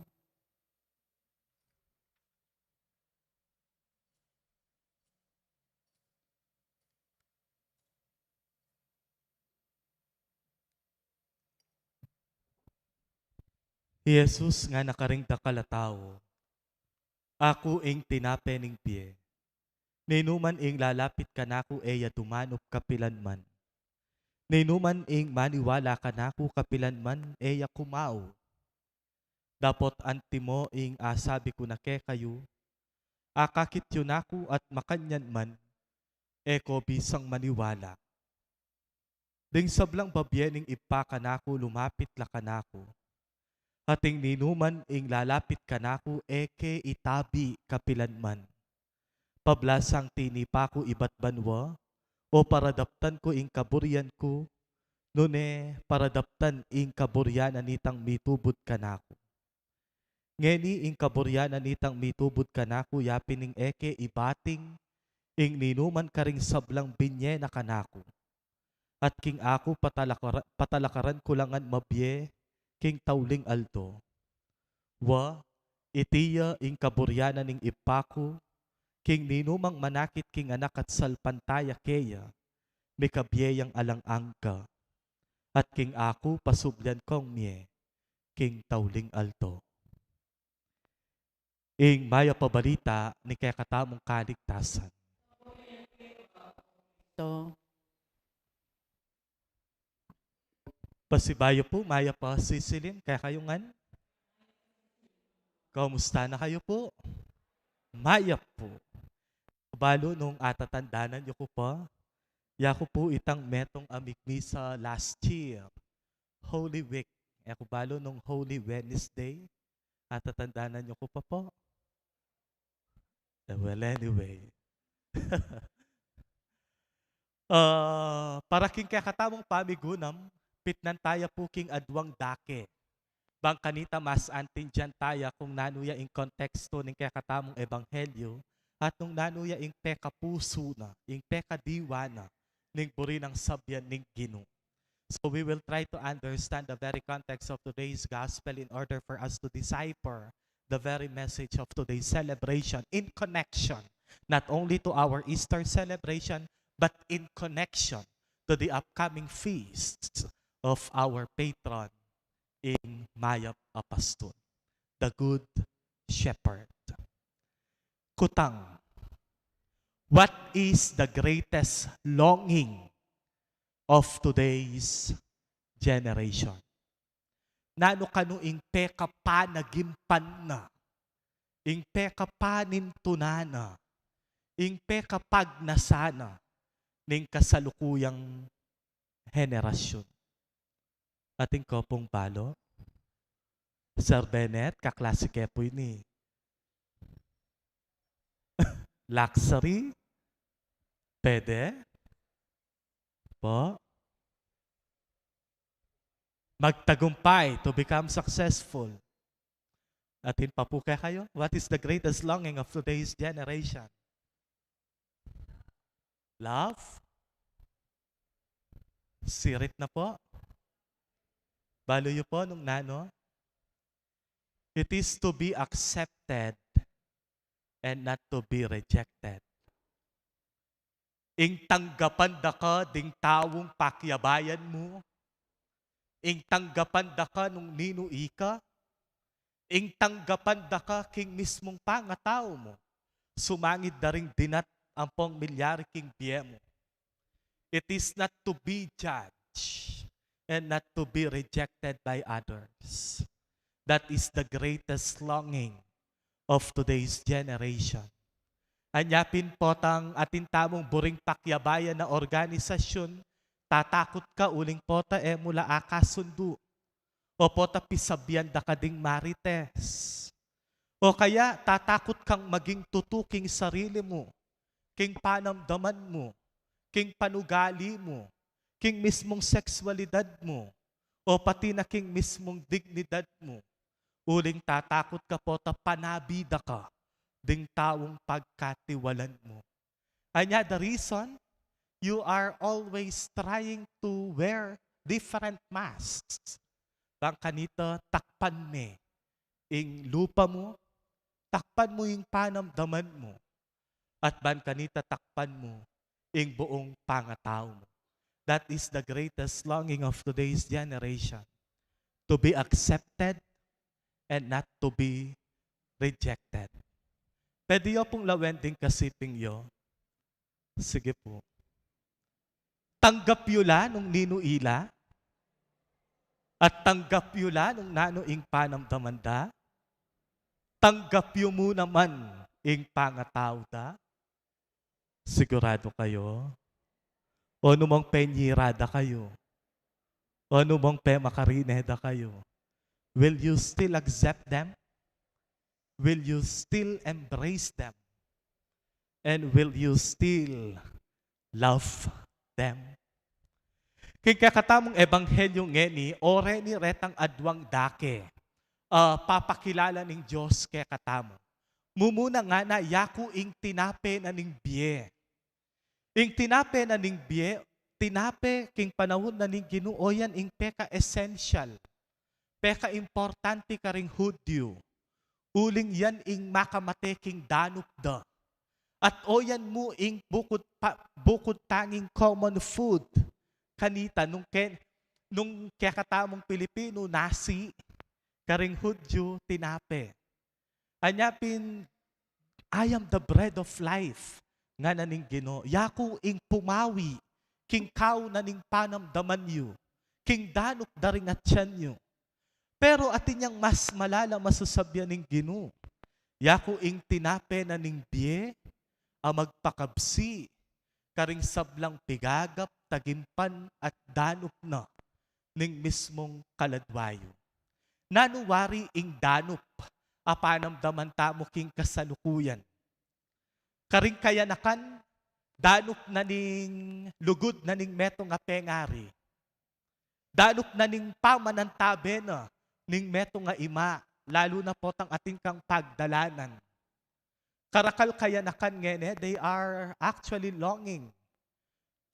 I Jesus ngana karing dakal a tau, "Aku ing tinape ning bie. Ninuman ing lalapit kanaku e ya dumanup kapilanman. Ninuman ing maniwala kanaku kapilanman e ya kumau. Dapot antimo ing asabi ku na kekayu, akakit yu naku at makanyan man, e ko bisang maniwala. Ding sablang babie ning Ibpa kanaku lumapit la kanaku. At ing ninuman ing lalapit kanaku e ke itabi kapilanman. Pablasang tinipa ku ibat banua, o paradaptan ku ing kaburian ku, nune paradaptan ing kaburian na nitang mitubud kanaku. Ngeni ing kaburian na nitang mitubud kanaku yapin ning e ke ibating ing ninuman karing sablang binie na kanaku. At king aku patalakara-, patalakaran ku la ngan mabie king tauling aldo. Wa, iti ya ing kaburian na ning Ibpa ku, king ninumang manakit king Anak at salpantaya keya, mikabie yang alang angga. At king aku pasublian kong mie king tauling aldo." Ing mayap a balita ning kekatamung kaligtasan. To. Pasibayu pu, mayap a sisilim kekayu ngan. Kamusta na kayu pu? Mayap pu. Balu nung atatandanan yu ku pa, yaku pu itang metung a migmisa last year, Holy Week. E ku balu nung Holy Wednesday, atatandanan yu ku pa pu. Eh, well, anyway. Ah, para king kekatamung pamigunam, pitnan taya pu king aduang dake. Bang kanita mas aintindian taya kung nanu ya ing kontekstu ning kekatamung ebanghelyu, at nung nanu ya ing pekapusu na, ing pekadiwa na, ning buri nang sabian ning Ginu. So we will try to understand the very context of today's gospel in order for us to decipher the very message of today's celebration in connection not only to our Easter celebration, but in connection to the upcoming feasts of our patron, ing Mayap a Pastul, the Good Shepherd. Kutang, what is the greatest longing of today's generation? Nanu kanu ing pekapanagimpan na, ing pekapanintunan na, ing pekapagnasa na ning kasalukuyang henerasyun? Atin ko pung balu. Sir Bennett, kaklase ke pu ini. Luxury? Pwede? Po? Magtagumpay, to become successful. Atin pa pu kekayu, what is the greatest longing of today's generation? Love? Sirit na po. Balu yu po nung nanu? It is to be accepted and not to be rejected. Ing tanggapan da ka ding taung pakiabayan mu, ing tanggapan da ka nung ninu ika, ing tanggapan da ka king mismung pangatau mu, sumangid da ring dinat ampong milyari king bie mu. It is not to be judged and not to be rejected by others. That is the greatest longing of today's generation. Anya pin potang atin tamung buring pakiabayan a organisasyun, tatakut ka uling pota e mu la akasundu. O pota pisabian da ka ding marites. O kaya tatakut kang maging tutu king sarili mu, king panamdaman mu, king panugali mu, king mismung sexualidad mu, o pati na king mismung dignidad mu. Uling tatakut ka pota panabi da ka ding taung pagkatiwalan mu. Anya the reason, you are always trying to wear different masks. Bang kanita takpan me ing lupa mu, takpan mu ing panamdaman mu, at bang kanita takpan mu ing buung pangatau mu. That is the greatest longing of today's generation. To be accepted and not to be rejected. Pwede yu pung lawen ding kasiping yu? Sige po. Tanggap yu la nung ninu ila, at tanggap yu la nung nanu ing panamdaman da, tanggap yu mu naman ing pangatau da. Sigurado kayu? O numang penyira da kayu? O numang pemakarine da kayu? Will you still accept them? Will you still embrace them? And will you still love them? King kekatamung ebanghelyu ngeni, o reni retang adwang dake, ah, papakilala ning Dios kekatamu. Mumuna ngana, yaku ing tinape na ning bie. Ing tinape na ning bie, tinape king panaun na ning Ginu, o yan ing peka-essential, peka-importante karing Hudyu. Uling yan ing makamate king danup da. At o yan mu ing bukud, pa, bukud tanging common food kanita nung ke, nung kekatamung Pilipinu, nasi, karing Hudyu, tinape. Anya pin, "I am the bread of life," ngana ning Ginu. Yaku ing pumawi king kaun na ning panamdaman yu, king danup da ring atian yu. Pero atin yang mas malalam a sasabyan ning Ginu, "Yaku ing tinape na ning bie a magpakabsi karing sablang pigagap, tagimpan at danup na ning mismung kaladwa yu." Nanu wari ing danup a panamdaman tamu king kasalukuyan? Karing kayanakan, danup na ning lugud na ning metung a pengari. Danup na ning pamanantabe na ning metung a ima, lalu na potang atin kang pagdalanan. Karakal kayanakan ngeni, they are actually longing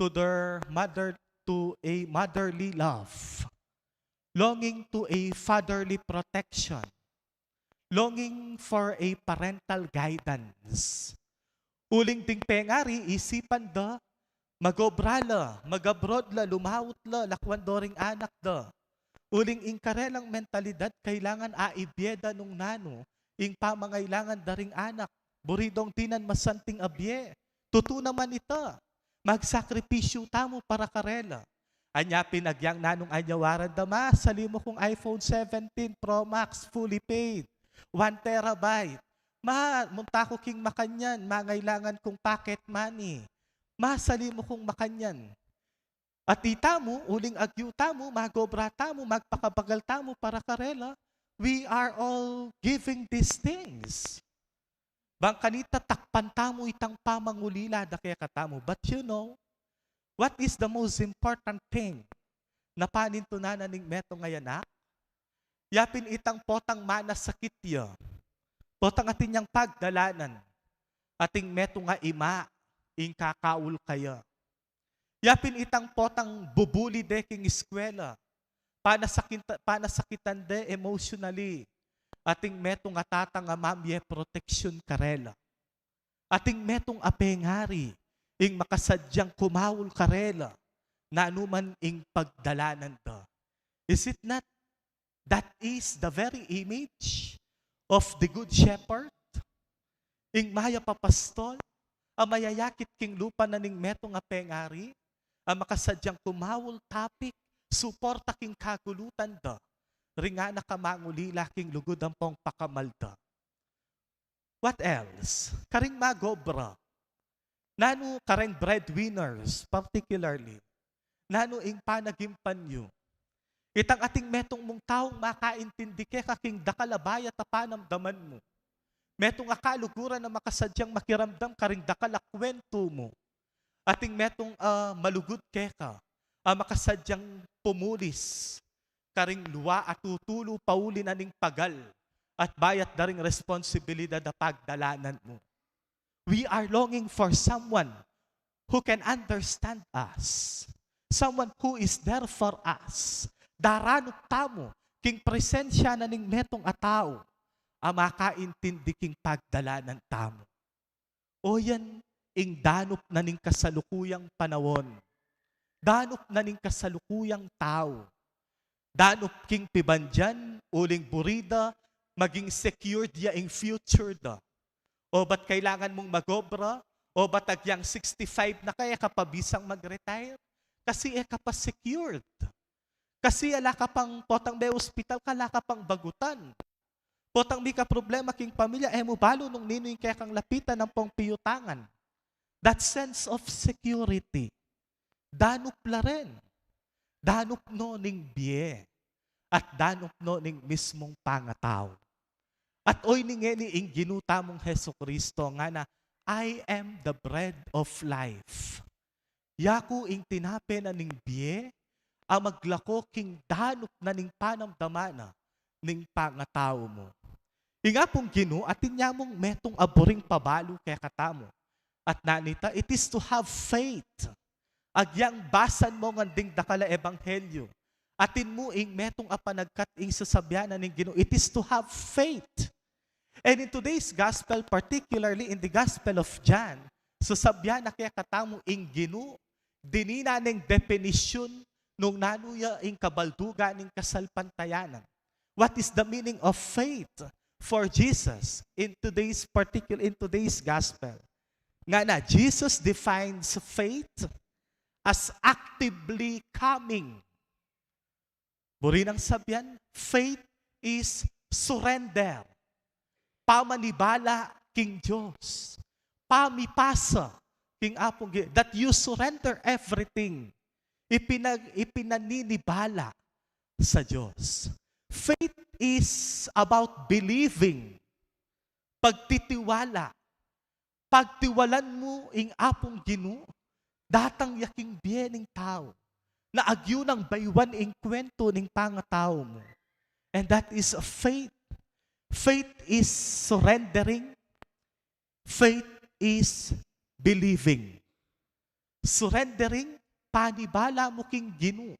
to their mother, to a motherly love, longing to a fatherly protection, longing for a parental guidance. Uling ding pengari, isipan da, magobra la, mag-abroad la, lumaut la, lakwan do ring anak da. Uling ing karelang mentalidad, kailangan aibie da nung nanu ing pamangailangan da ring anak. Buri dong dinan masanting abie. Tutu naman ita. Magsakripisyu tamu para karela. Anya pin agyang nanung anyawaran da, "Ma, sali mu kung iPhone seventeen Pro Max, fully paid, one terabyte. Ma, munta ku king makanyan, mangailangan kung pocket money. Ma, sali mu kung makanyan." At itamu, uling agyu tamu, magobra tamu, magpakabagal tamu para karela, we are all giving these things. Bang kanita takpan tamu itang pamangulila da kekatamu. But you know, what is the most important thing na panintunan na ning metung a anak? Yapin itang potang manasakit ya, potang atin yang pagdalanan, ating metung a ima, ing kakaul kaya. Yapin itang potang bubuli de king eskwela, panasakit-, panasakitan de emotionally, ating metung a tatang a mamie protection karela. Ating metung a pengari, ing makasadyang kumaul karela, nanu man ing pagdalanan da. Is it not that is the very image of the Good Shepherd? Ing mayap a pastol, a mayayakit king lupa na ning metung a pengari, a makasadyang kumaul, tapik, suporta king kagulutan da ring anak a mangulila king lugud ampong pakamal da. What else? Karing magobra. Nanu kareng breadwinners, particularly? Nanu ing panagimpan yu? Itang ating metung mung taung makaintindi keka king dakal a bayat a panamdaman mu. Metung a kaluguran a makasadyang makiramdam karing dakal a kwentu mu. Ating metung a malugud keka, a makasadyang pumulis karing lua a tutulu pauli na ning pagal at bayat da ring responsibilidad a pagdalanan mu. We are longing for someone who can understand us, someone who is there for us. Daranup tamu king presensya na ning metung a tau a makaintindi king pagdalanan tamu. O yan ing danup na ning kasalukuyang panaun. Danup na ning kasalukuyang tau. Danup king pibandian, uling buri da maging secured ya ing future da. O ba't kailangan mung magobra? O ba't agyang sixty-five na ka, e ka pa bisang mag-retire? Kasi e ka pa secured. Kasi ala ka pang, potang me-ospital ka, ala ka pang bagutan. Potang mika problema king pamilya, e mu balu nung ninu ing kekang lapitan ampong piyutangan. That sense of security. Danup la rin. Danup no ning bie. At danup no ning mismung pangatau. At oyni ngeni ing Ginu tamung Jesucristo, ngana, "I am the bread of life." Yaku ing tinape na ning bie, a maglako king danup na ning panamdaman na ning pangatau mu. Ing Apung Ginu, atin ya mung metung a buring pabalu kekatamu. At nanita, it is to have faith. Agyang basan mu ngan ding dakal a ebanghelyu, atin mu ing metung a panagkat ing sasabian na ning Ginu, it is to have faith. And in today's gospel, particularly in the Gospel of John, sasabian na kekatamu ing Ginu, dininan neng depinisyun nung nanu ya ing kabaldugan ning kasalpantayanan. What is the meaning of faith for Jesus in today's particular, in today's gospel? Ngana, Jesus defines faith as actively coming. Buri nang sabian, faith is surrender. Pamanibala king Dios. Pamipasa king Apung Gi-, that you surrender everything. Ipinag-, ipinaninibala sa Dios. Faith is about believing. Pagtitiwala. Pagtiwalan mu ing Apung Ginu, datang ya king bie ning tau. Na agyu nang baywan ing kwentu ning pangatau mu. And that is faith. Faith is surrendering. Faith is believing. Surrendering, panibala mu king Ginu.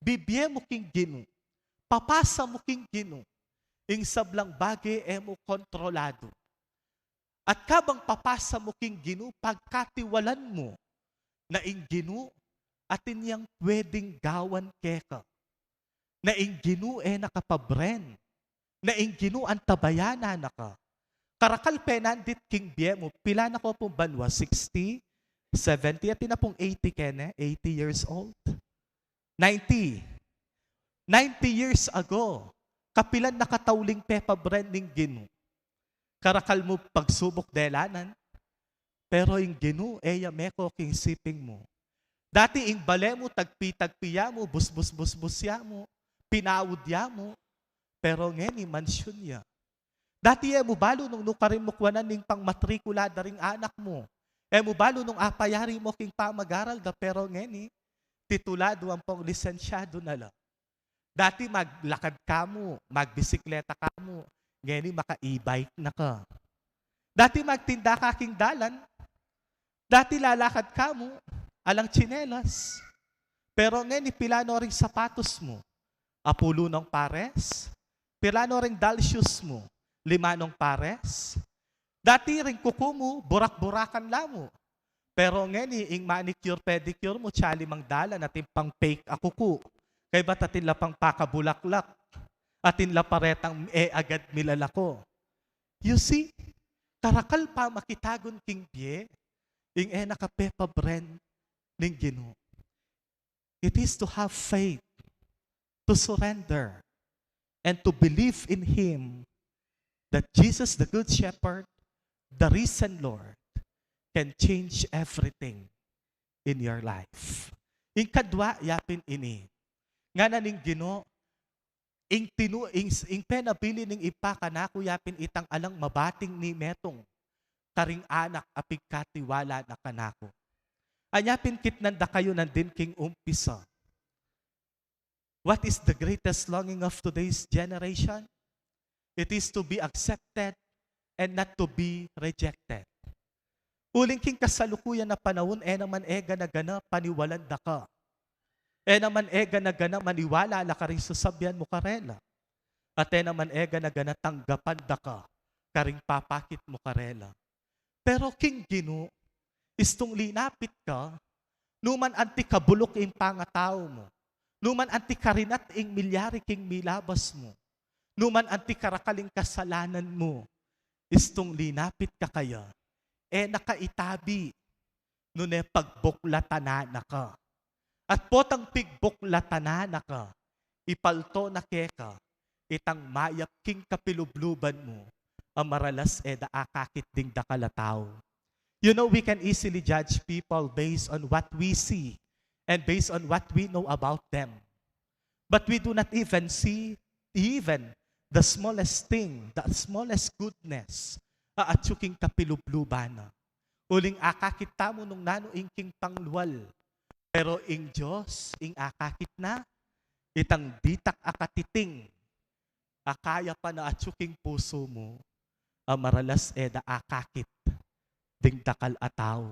Bibie mu king Ginu. Papasa mu king Ginu. Ing sablang bage e mu kontroladu. At kabang papasa mu king Ginu, pagkatiwalan mu na ing Ginu atin yang pwedeng gawan keka. Na ing Ginu e na ka pabren. Na ing Ginu antabayanan na ka. Karakal penandit king bie mu, pila na ko pung banua, sixty, seventy, atin na pung eighty kene, eighty years old. Ninety. Ninety years ago, kapilan na katauling pepabren ning Ginu. Karakal mu pagsubuk delanan, pero ing Ginu, e ya meko king siping mu. Dati ing bale mu, tagpi-tagpi ya mu, busbus-busbus ya mu, pinaud ya mu, pero ngeni mansyun ya. Dati e mu balu nung nukarin mu kuanan ning pangmatrikula da ring anak mu. E mu balu nung apayari mu king pamag-aral da, pero ngeni, tituladu ampong lisensyadu na la. Dati maglakad ka mu, magbisikleta ka mu, ngeni maka-e-bike na ka. Dati magtinda ka king dalan, dati lalakad ka mu, alang tsinelas. Pero ngeni pila no ring sapatos mu? Apulu nong pares? Pila no ring doll shoes mu? Lima nong pares? Dati ring kuku mu, burak-burakan la mu. Pero ngeni, ing manicure, pedicure mu, tsa limang dalan, atin pang fake a kuku. Kaybat atin la pang pakabulaklak. Atin la pa retang e agad milalako. You see, karakal pamakitagun king bie, ing e na ka pepabren ning Ginu. It is to have faith, to surrender, and to believe in Him that Jesus, the Good Shepherd, the risen Lord, can change everything in your life. Ing kadwa, ya pin ini. Ngana ning Ginu, ing tinu-, ing, ing penabilin ning Ibpa kanaku, ya pin itang alang mabating ni metung karing anak a pigkatiwala na kanaku. Anya pin kitnan da kayu nandin king umpisa. What is the greatest longing of today's generation? It is to be accepted and not to be rejected. Uling king kasalukuyan a panaun, e naman e gana-gana paniwalan da ka. E naman e gana-gana maniwala la karing sasabian mu karela. At e naman e gana-gana tanggapan da ka karing papakit mu karela. Pero king Ginu, istung linapit ka, numan anti kabuluk ing pangatau mu, numan anti karinat ing milyari king milabas mu, Nu man anti karakal ing kasalanan mu, istung linapit ka kaya, e na ka itabi, nune pagbuklatan na ka. At potang pigbuklatan na ka, ipalto na keka itang mayap king kapilubluban mu, a maralas e da akakit ding dakal a tau. You know, we can easily judge people based on what we see and based on what we know about them. But we do not even see even the smallest thing, the smallest goodness, a atyu king kapilubluban na. Uling akakit tamu nung nanu ing king panglual. Pero ing Dios, ing akakit na, itang ditak akatiting, a kayapan a atyu king pusu mu, a maralas e da akakit ding dakal a tau.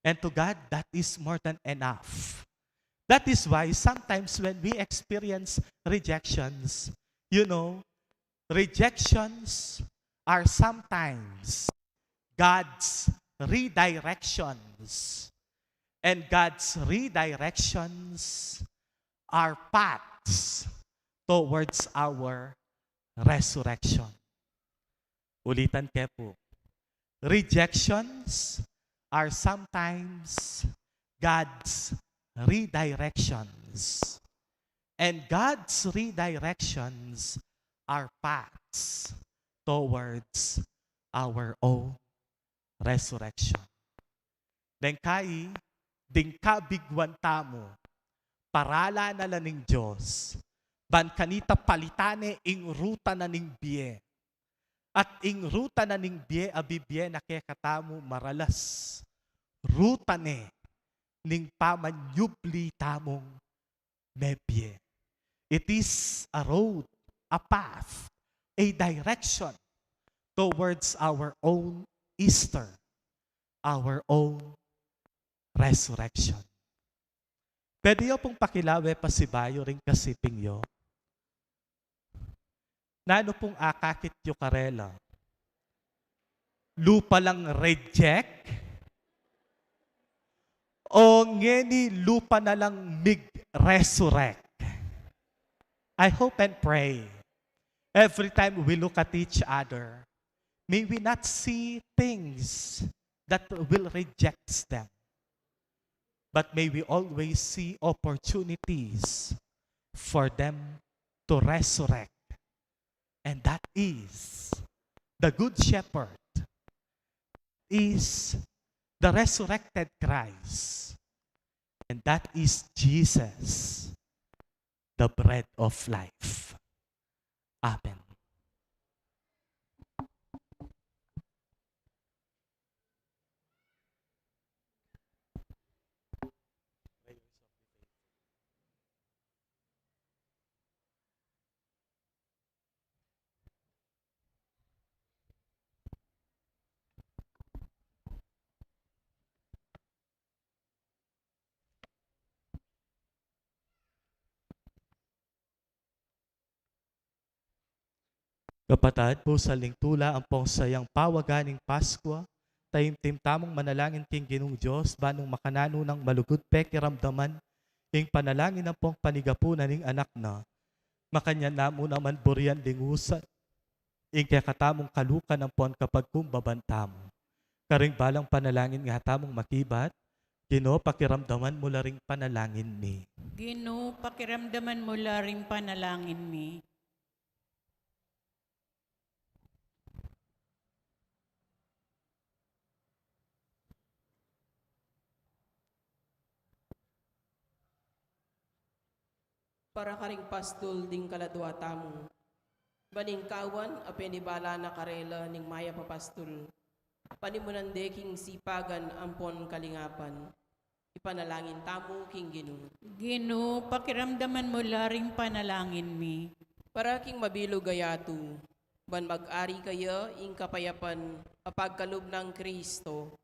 And to God, that is more than enough. That is why sometimes when we experience rejections, you know, rejections are sometimes God's redirections. And God's redirections are paths towards our resurrection. Ulitan ke pu. Rejections are sometimes God's redirections. And God's redirections are paths towards our own resurrection. Deng kai, ding kabiguan tamu, paralan na la ning Dios, ban kanita palitan ne ing ruta na ning bie. At ing ruta na ning bie a bibie na kekatamu maralas, ruta ne ning pamanyubli tamung mebie. It is a road, a path, a direction towards our own Easter, our own resurrection. Pwede yu pung pakilawe pasibayu ring kasiping yu? Nanu pung akakit yu karela? Lu pa lang reject? O ngeni lu pa na lang mig-resurrect? I hope and pray every time we look at each other, may we not see things that will reject them, but may we always see opportunities for them to resurrect. And that is the Good Shepherd, is the resurrected Christ, and that is Jesus, the bread of life. Amen. Kapatad, pusal ning tula ampong sayang pawagan ning Paskwa, taimtim tamung manalangin king Ginung Dios, ban nung makananu nang malugud pekiramdaman ing panalangin ampong panigapu na ning Anak na, makanyan na mu naman burian lingusan ing kekatamung kalukan ampon kapagkumbaban tamu. Karing balang panalangin nga tamung makibat, Ginu, pakiramdaman mu la ring panalangin mi. Ginu, pakiramdaman mu la ring panalangin mi. Para karing pastul ding kaladua tamu. Ban ing kawan a penibala na karela ning mayap a pastul, panimunan de king sipagan ampon kalingapan. Ipanalangin tamu king Ginu. Ginu, pakiramdaman mu la ring panalangin mi. Para king mabilug a yatu, ban mag-ari kaya ing kapayapan a pagkalub nang Kristo,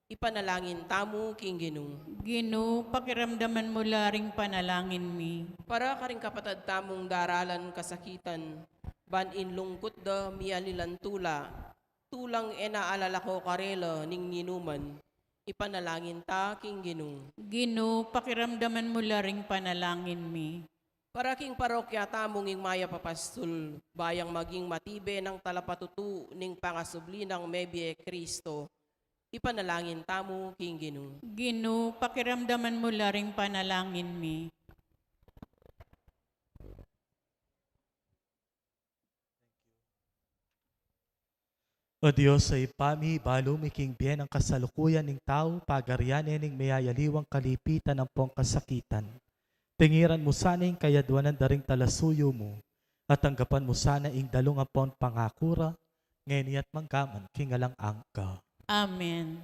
ipanalangin tamu king Ginu. Ginu, pakiramdaman mu la ring panalangin mi. Para karing kapatad tamung daralan kasakitan, ban ing lungkut da mialilan tula, tulang e na alalako karela ning ninuman, ipanalangin ta king Ginu. Ginu, pakiramdaman mu la ring panalangin mi. Para king parokya tamu ning Mayap a Pastul, bayang maging matibe nang talapatutu ning pangasubli nang mebie Kristo, ipanalangin tamu king Ginu. Ginu, pakiramdaman mu la ring panalangin mi. O Dios a Ibpa mi, balu mi king bie nang kasalukuyan ning tau, pagarian ne ning meyayaliwang kalipitan ampong kasakitan. Tingiran mu sana ing kayadwanan da ring talasuyu mu, at tanggapan mu sana ing dalung ampong pangaku ra, ngeni at mangga man king alang angga. Amen.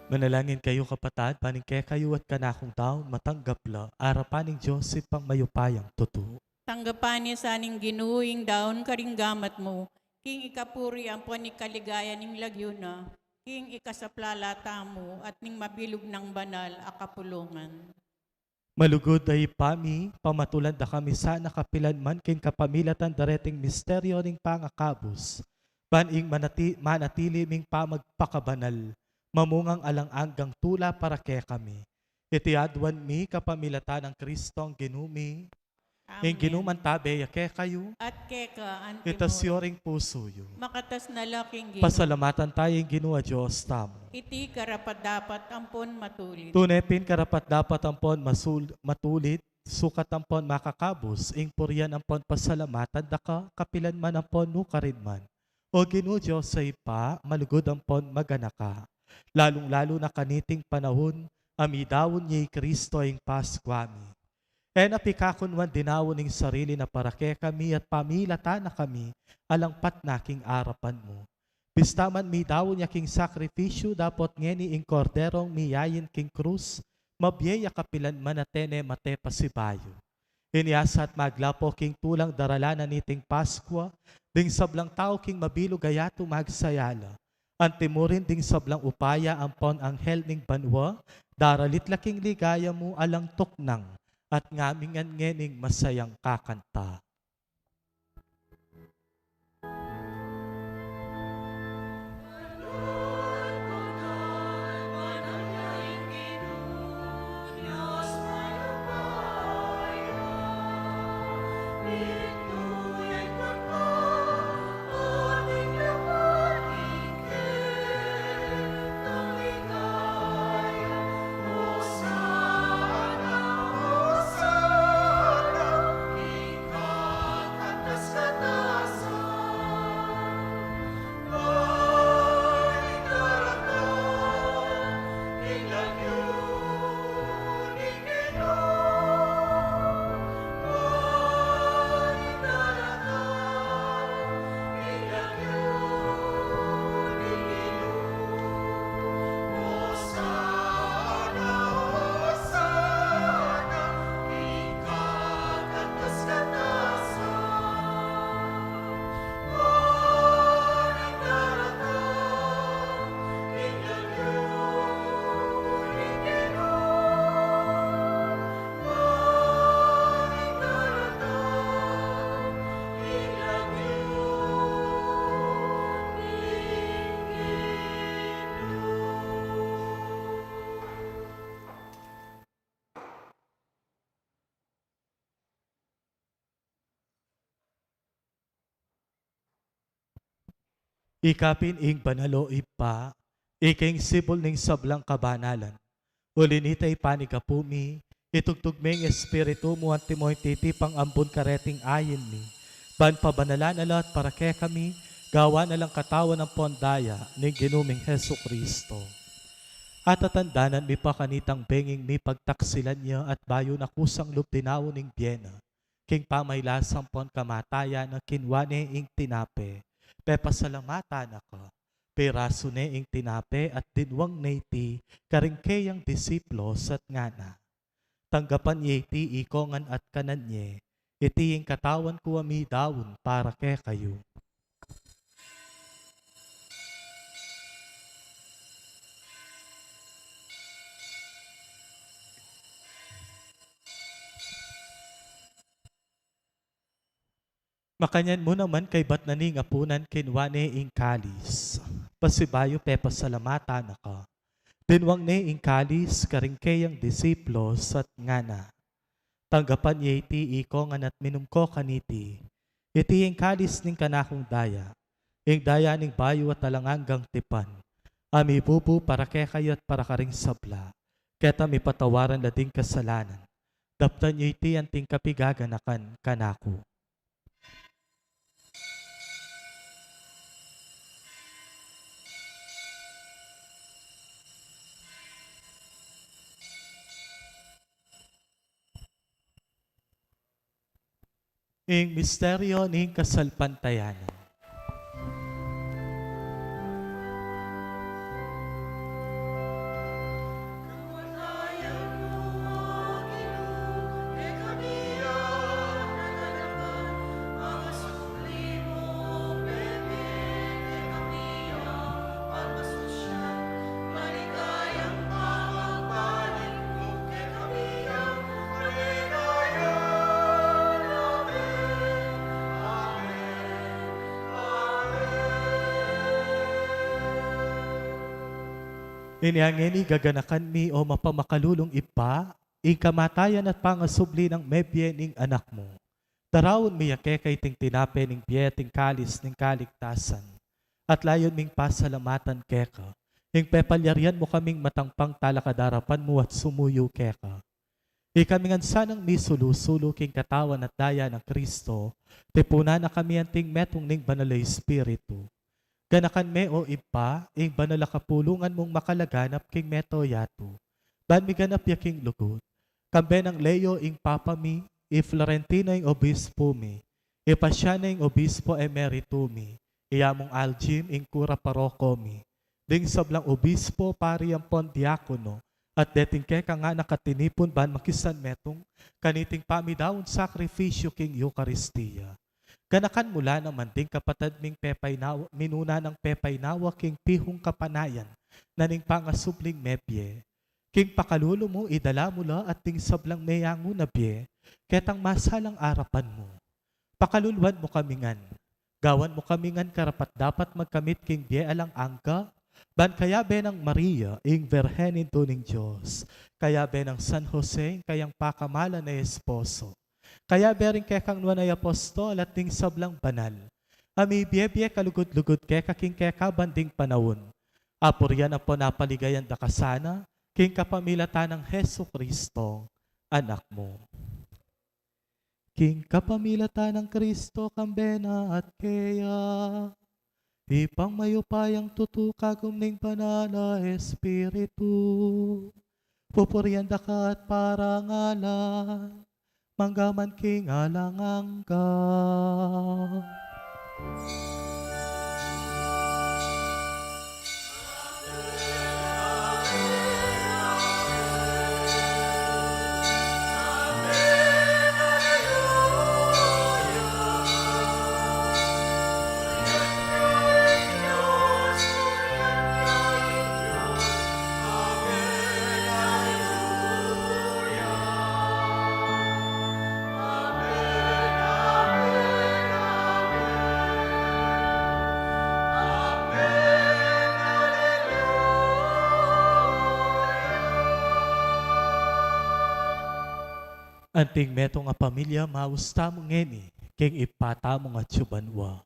Manalangin kayu, kapatad, ban ing kekayu at kanakung daun matanggap la arapan ning Dios Ibpang mayupayang tutu. Tanggapan na sa ning Ginu ing daun karing gamat mu, king ikapuri ampon ikaligaya ning lagyu na, king ikasaplala tamu at ning mabilug nang banal a kapulungan. Malugud a Ibpa mi, pamatulan da kami sana kapilan man king kapamilatan da reting misteryo ning pangakabus, ban ing manati-, manatili ming pamagpakabanal, mamungang alang anggang tula para kekami. Iti aduan mi kapamilatan nang Kristong Ginu mi. Amen. Ing Ginu mantabe ya kekayu. At keka antimurin. Itas yu ring pusu yu. Makatas na la king Ginu. Pasalamatan taya ing Ginu a Dios tamu. Iti karapat-dapat ampon matulid. Tune pin karapat-dapat ampon masul-, matulid, sukat ampon makakabus, ing purian ampon pasalamatan da ka, kapilan man ampon nukarin man. O Ginu Dios a Ibpa, malugud ampon maganaka. Lalung-lalu na kaniting panaun, a midaun ya i Kristo ing Paskua mi. E na pikakunwan dinaun ing sarili na para kekami at pamilatan na kami alang patna king arapan mu. Bista man midaun ya king sakripisyu dapot ngeni ing Korderong miyayin king krus, mabie ya kapilan man a tene mate pasibayu. Inyasa at maglapo king tulang daralan na niting Paskua, ding sablang tau king mabilug a yatu magsaya la. Antimurin ding sablang upaya ampon anghel ning banua, daralit la king ligaya mu alang tuknang, at ngamingan ngening masayang kakanta. Ika pin ing banal, o Ibpa, ika ing sibul ning sablang kabanalan. Uli nita, ipanyawad mi, itugtug me ing Espiritu mu antimo ing titipang ambun kareting ain mi, ban pabanalan na la at para kekami, gawan na lang katawan ampon daya ning Ginu ming Jesucristo. Atatandanan mi pa kanitang benging mipagtaksilan ya at bayu na kusang lub dinaun ing bie na, king pamailas ampon kamatayan na kinua ne ing tinape, pepasalamatan na ka, pirasu ne ing tinape at dinwang ne iti karing keyang disipulus at ngana: Tanggapan ye iti ikongan at kanan ye, iti ing katawan ku a midaun para kekayu. Makanyan mu naman kaybat na ning apunan kinua ne ing kalis. Pasibayu pepasalamatan na ka, dinwang ne ing kalis karing keyang disipulus at ngana: Tanggapan ye iti ikongan at minum ko kaniti. Iti ing kalis ning kanakung daya, ing daya ning bayu at alang anggang tipan, a mibubu para kekayu at para karing sabla, keta mipatawaran la ding kasalanan. Daptan ye iti anting kapigaganakan kanaku. Ing misteryo ning kasalpantayanan. Inya ngeni gaganakan mi, o mapamakalulung Ibpa, ing kamatayan at pangasubli nang mebie ning Anak mu. Daraun mi ya keka iting tinape ning bie, iting kalis ning kaligtasan. At layun ming pasalamatan keka ing pepalyarian mu kaming matangpang talakad arapan mu at sumuyu keka. Ikami ngan sanang misulu-sulu king katawan at daya nang Kristo, tipunan na kami anting metung ning Banal a Espiritu. Ganakan me, o Ibpa, ing banal a kapulungan mung makalaganap king mabilug a yatu. Ban miganap ya king lugud. Kambe nang Leo ing Papa mi, i Florentino ing Obispo mi, i Pasiano ing Obispo Emerito mi, i Among Aljim ing Kura Paroko mi, ding sablang obispo, pari ampon diakono, at deting kekang anak a tinipun ban makisanmetung kaniting pamidaun sakrifisyu king Eukaristia. Ganakan mu la naman ding kapatad ming pepainawa, minuna nang pepainawa king pihung kapanayan na ning pangasubling mebie. King pakalulu mu, idala mu la at ding sablang meyangu na bie ketang masalang arapan mu. Pakaluluan mu kami ngan. Gawan mu kami ngan karapat-dapat magkamit king bie alang angga, ban kayabe nang Maria, ing Virgen Indu ning Dios, kayabe nang San Jose, ing kayang pakamalan a esposo, kayabe ring kekang nuan a apostol at ding sablang banal a mibie-bie kalugud-lugud keka king kekaban ding panaun, apurian ampon apaligayan da ka sana, king kapamilatan nang Jesucristo, Anak mu. King kapamilatan nang Kristo, kambe na at keya, Ibpang mayupayang tutu, kagum ning Banal a Espiritu, pupurian da ka at parangalan, mangga man king alang angga. Anting metung a pamilya, maus tamu ngeni king Ibpa tamung atsu banua.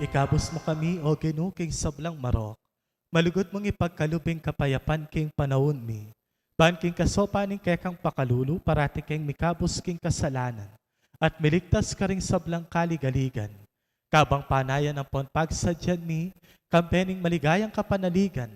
Ikabus mu kami, O Ginu, king sablang marok. Malugud mung ipagkalub ing kapayapan king panaun mi. Ban king kasopan ning kekang pakalulu, parati keng mikabus king kasalanan, at miligtas karing sablang kaligaligan. Kabang panayan ampon pagsadyan mi, kambe ning maligayang kapanaligan,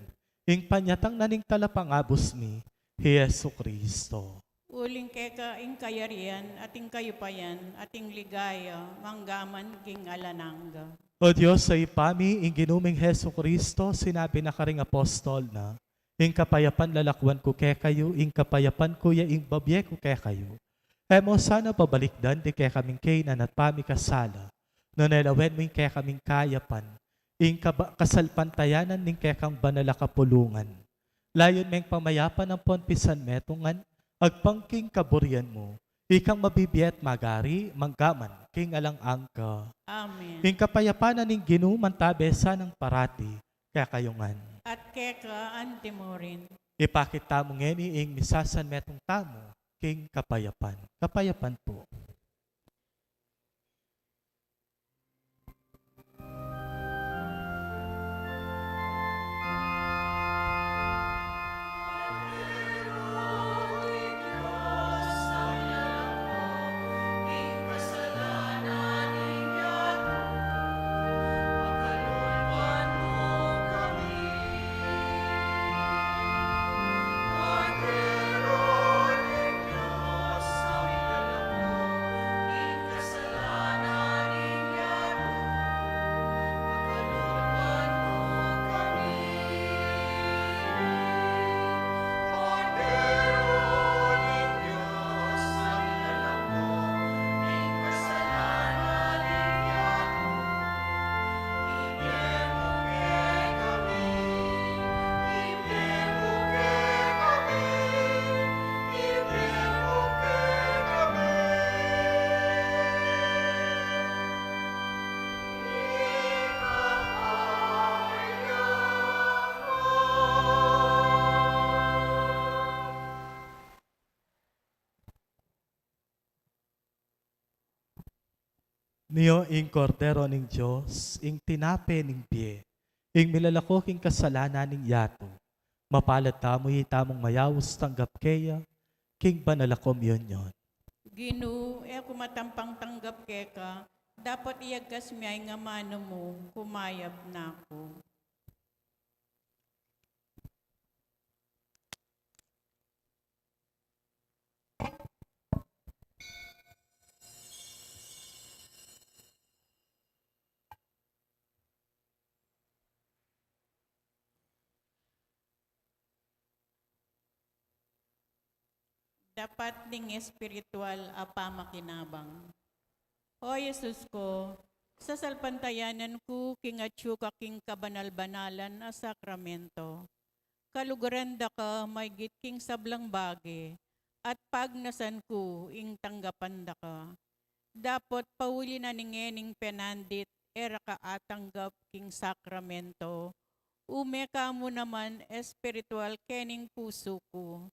ing panyatang na ning talapangabus mi, i Jesucristo. Uling keka ing kayarian, at ing kayupayan, at ing ligaya, manggaman king alang angga. O Dios a Ibpa mi, ing Ginu ming Jesucristo, sinabi na karing apostol na, ing kapayapan lalakwan ku kekayu, ing kapayapan ku ya ing babie ku kekayu. E mu sana babalikdan ding kekaming kainan at pamikasala, nune lawen mu ing kekaming kayapan, ing kaba-, kasalpantayanan ning kekang banal a kapulungan. Layun meng pamayapan ampon pisanmetungan, agpang king kaburian mu, ikang mabibie at magari, manggaman king alang angga. Amen. Ing kapayapan na ning Ginu mantabe sanang parati kekayu ngan. At keka anti mu rin. Ipakit tamu ngeni ing misasanmetung tamu king kapayapan. Kapayapan pu. Nio ing Kordero ning Dios, ing tinape ning bie, ing milalako king kasalanan ning yatu. Mapalad tamu, itamung mayaus tanggap keya king banal a komunyon. Ginu, e ku matampang tanggap keka, dapot iyagkas mu ya ing amanu mu, kumayap na ku. Dapat ning espiritual a pamakinabang. O Jesus ku, sasalpantayanan ku king atyu ka king kabanal-banalan a sakramento. Kaluguran da ka maygit king sablang bage, at pagnasan ku ing tanggapan da ka. Dapot pauli na ning ngening penandit, e ra ka atanggap king sakramento, ume ka mu naman espiritual kening pusu ku.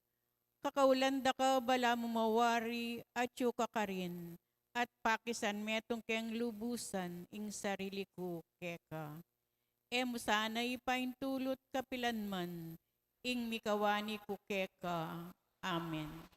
Kakaulan da ka balamu mawari, atyu ka karin, at pakisanmetung keng lubusan ing sarili ku keka. E mu sana ipaintulut kapilan man ing mikawani ku keka. Amen.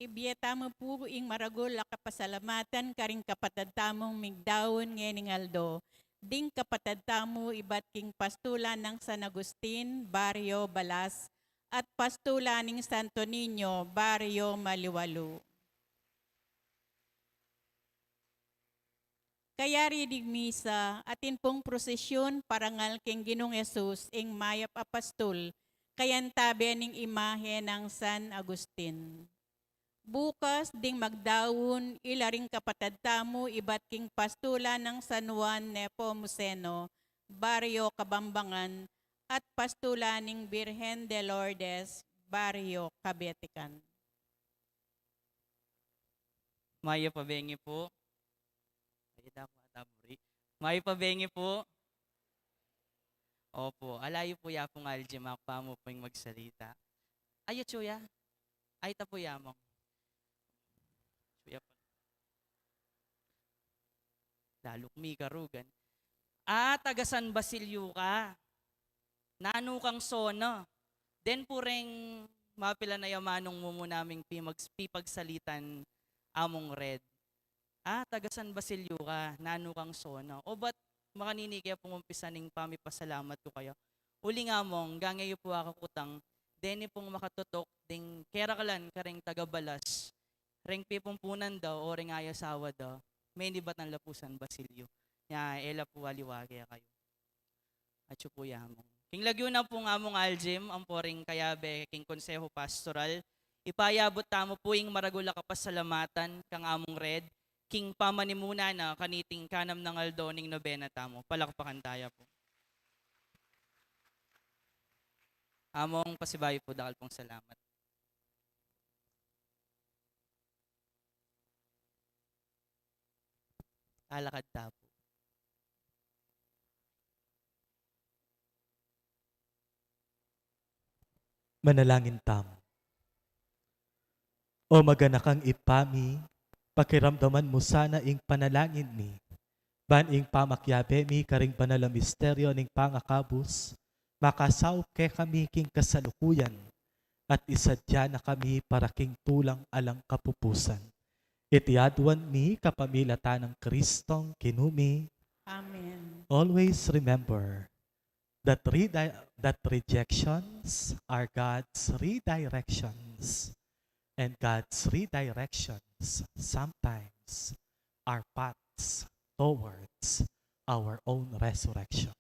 Ibie tamu pu ing maragul a kapasalamatan karing kapatad tamung migdaun ngening aldo, ding kapatad tamu ibat king pastulan nang San Agustin, Barrio Balas, at pastulan ning Santo Niño, Barrio Maliwalu. Kayari ding misa, atin pung prosesyun parangal king Ginung Jesus, ing mayap a pastul, kayantabe ning imahe nang San Agustin. Bukas ding magdaun, ila ring kapatad tamu ibat king pastulan nang San Juan Nepomuceno, Barrio Kabambangan, at pastulan ning Birhen de Lourdes, Barrio Kabetican. Mayap a bengi pu. Ay, dako ata buri. Mayap a bengi pu. Opo, ala yu pu ya pung Aljim, aku pa mu pu ing magsalita. Ay, atsu ya. Ay, ita pu ya, Among. Atsu ya pa. Laluk mikarugan. A, taga San Basilio ka. Nanu kang sona? Den pu reng mapilan a amanung mu mu naming pimag-, pipagsalitan, Among Red. A, taga San Basilio ka, nanu kang sona? O ba't makanini ke pung umpisa ning pamipasalamat ku kaya? Uling Among, gangge yu pu akakutang, deni pung makatutuk ding keraklan kareng taga Balas, reng pipumpunan da o reng ayasawa da, menibatan la pu San Basilio. Nya, e la pu aliwa kekayu. Atsu pu ya, Among. King lagyu na pung Among Aljim, ampo ring kayabe king Konseho Pastoral, ipayabut tamu pu ing maragul a kapasalamatan kang Among Red, king pamanimuna na kaniting kanam nang aldo ning nobena tamu. Palakpakan taya pu. Among, pasibayu pu, dakal pung salamat. Alakad ta pu. Manalangin tamu. O maganakang Ibpa mi, pakiramdaman mu sana ing panalangin mi, ban ing pamakiabe mi karing banal a misteryo ning pangakabus, makasaup kekami king kasalukuyan, at isadya na kami para king tulang alang kapupusan. Iti aduan mi kapamilatan nang Kristong Ginu mi. Amen. Always remember that redi-, that rejections are God's redirections, and God's redirections sometimes are paths towards our own resurrection.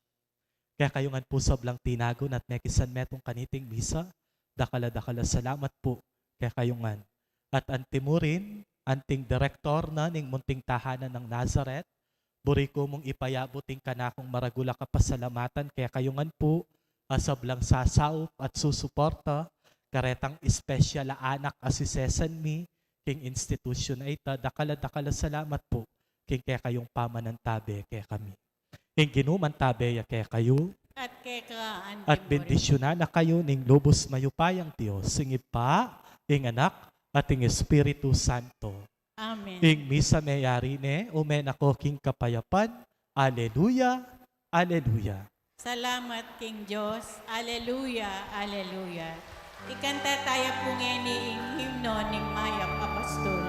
Kekayu ngan pu sablang tinagun at mekisan metung kaniting misa, dakal a dakal a salamat pu kekayu ngan. At antimurin, anting direktor na ning munting tahanan nang Nazareth, buri ku mung ipayabut ing kanakung maragul a kapasalamatan kekayu ngan pu, a sablang sasaup at susuporta karetang espesyal a anak a si Sesan mi, king institusyun a ita, dakal a dakal a salamat pu king kekayung pamanantabe kekami. Ing Ginu mantabe ya kekayu. At keka antimurin. At bendisyunan na kayu ning lubus mayupayang Dios, ing Ibpa, ing Anak, at ing Espiritu Santo. Amen. Ing misa meyari ne, ume na ko king kapayapan. Aleluya, aleluya. Salamat king Dios. Aleluya, aleluya. Ikanta taya pu ngeni ing himno ning Mayap a Pastul.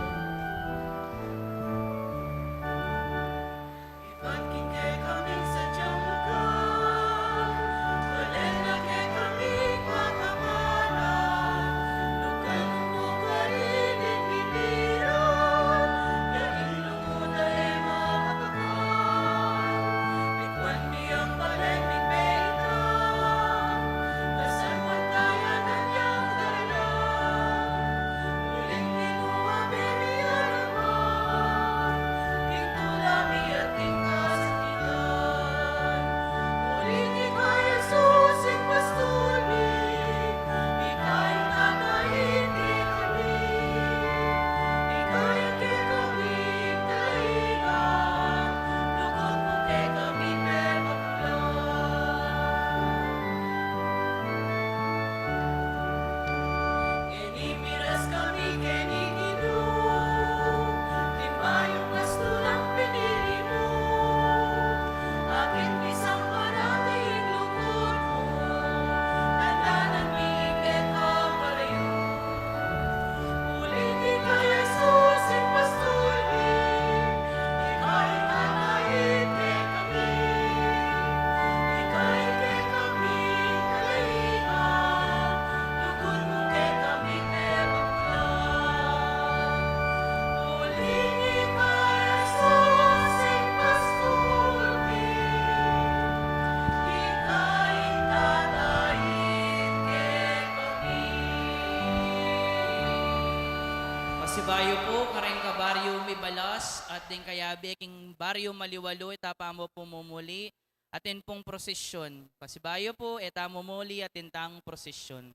Bayu pu, kareng kabaryu Mibalas at deng kayabe king baryu Maliwalu, e ta pa mu pumumuli, atin pung prosesyon. Pasibayu pu, e ta mumuli, atin tang prosesyon.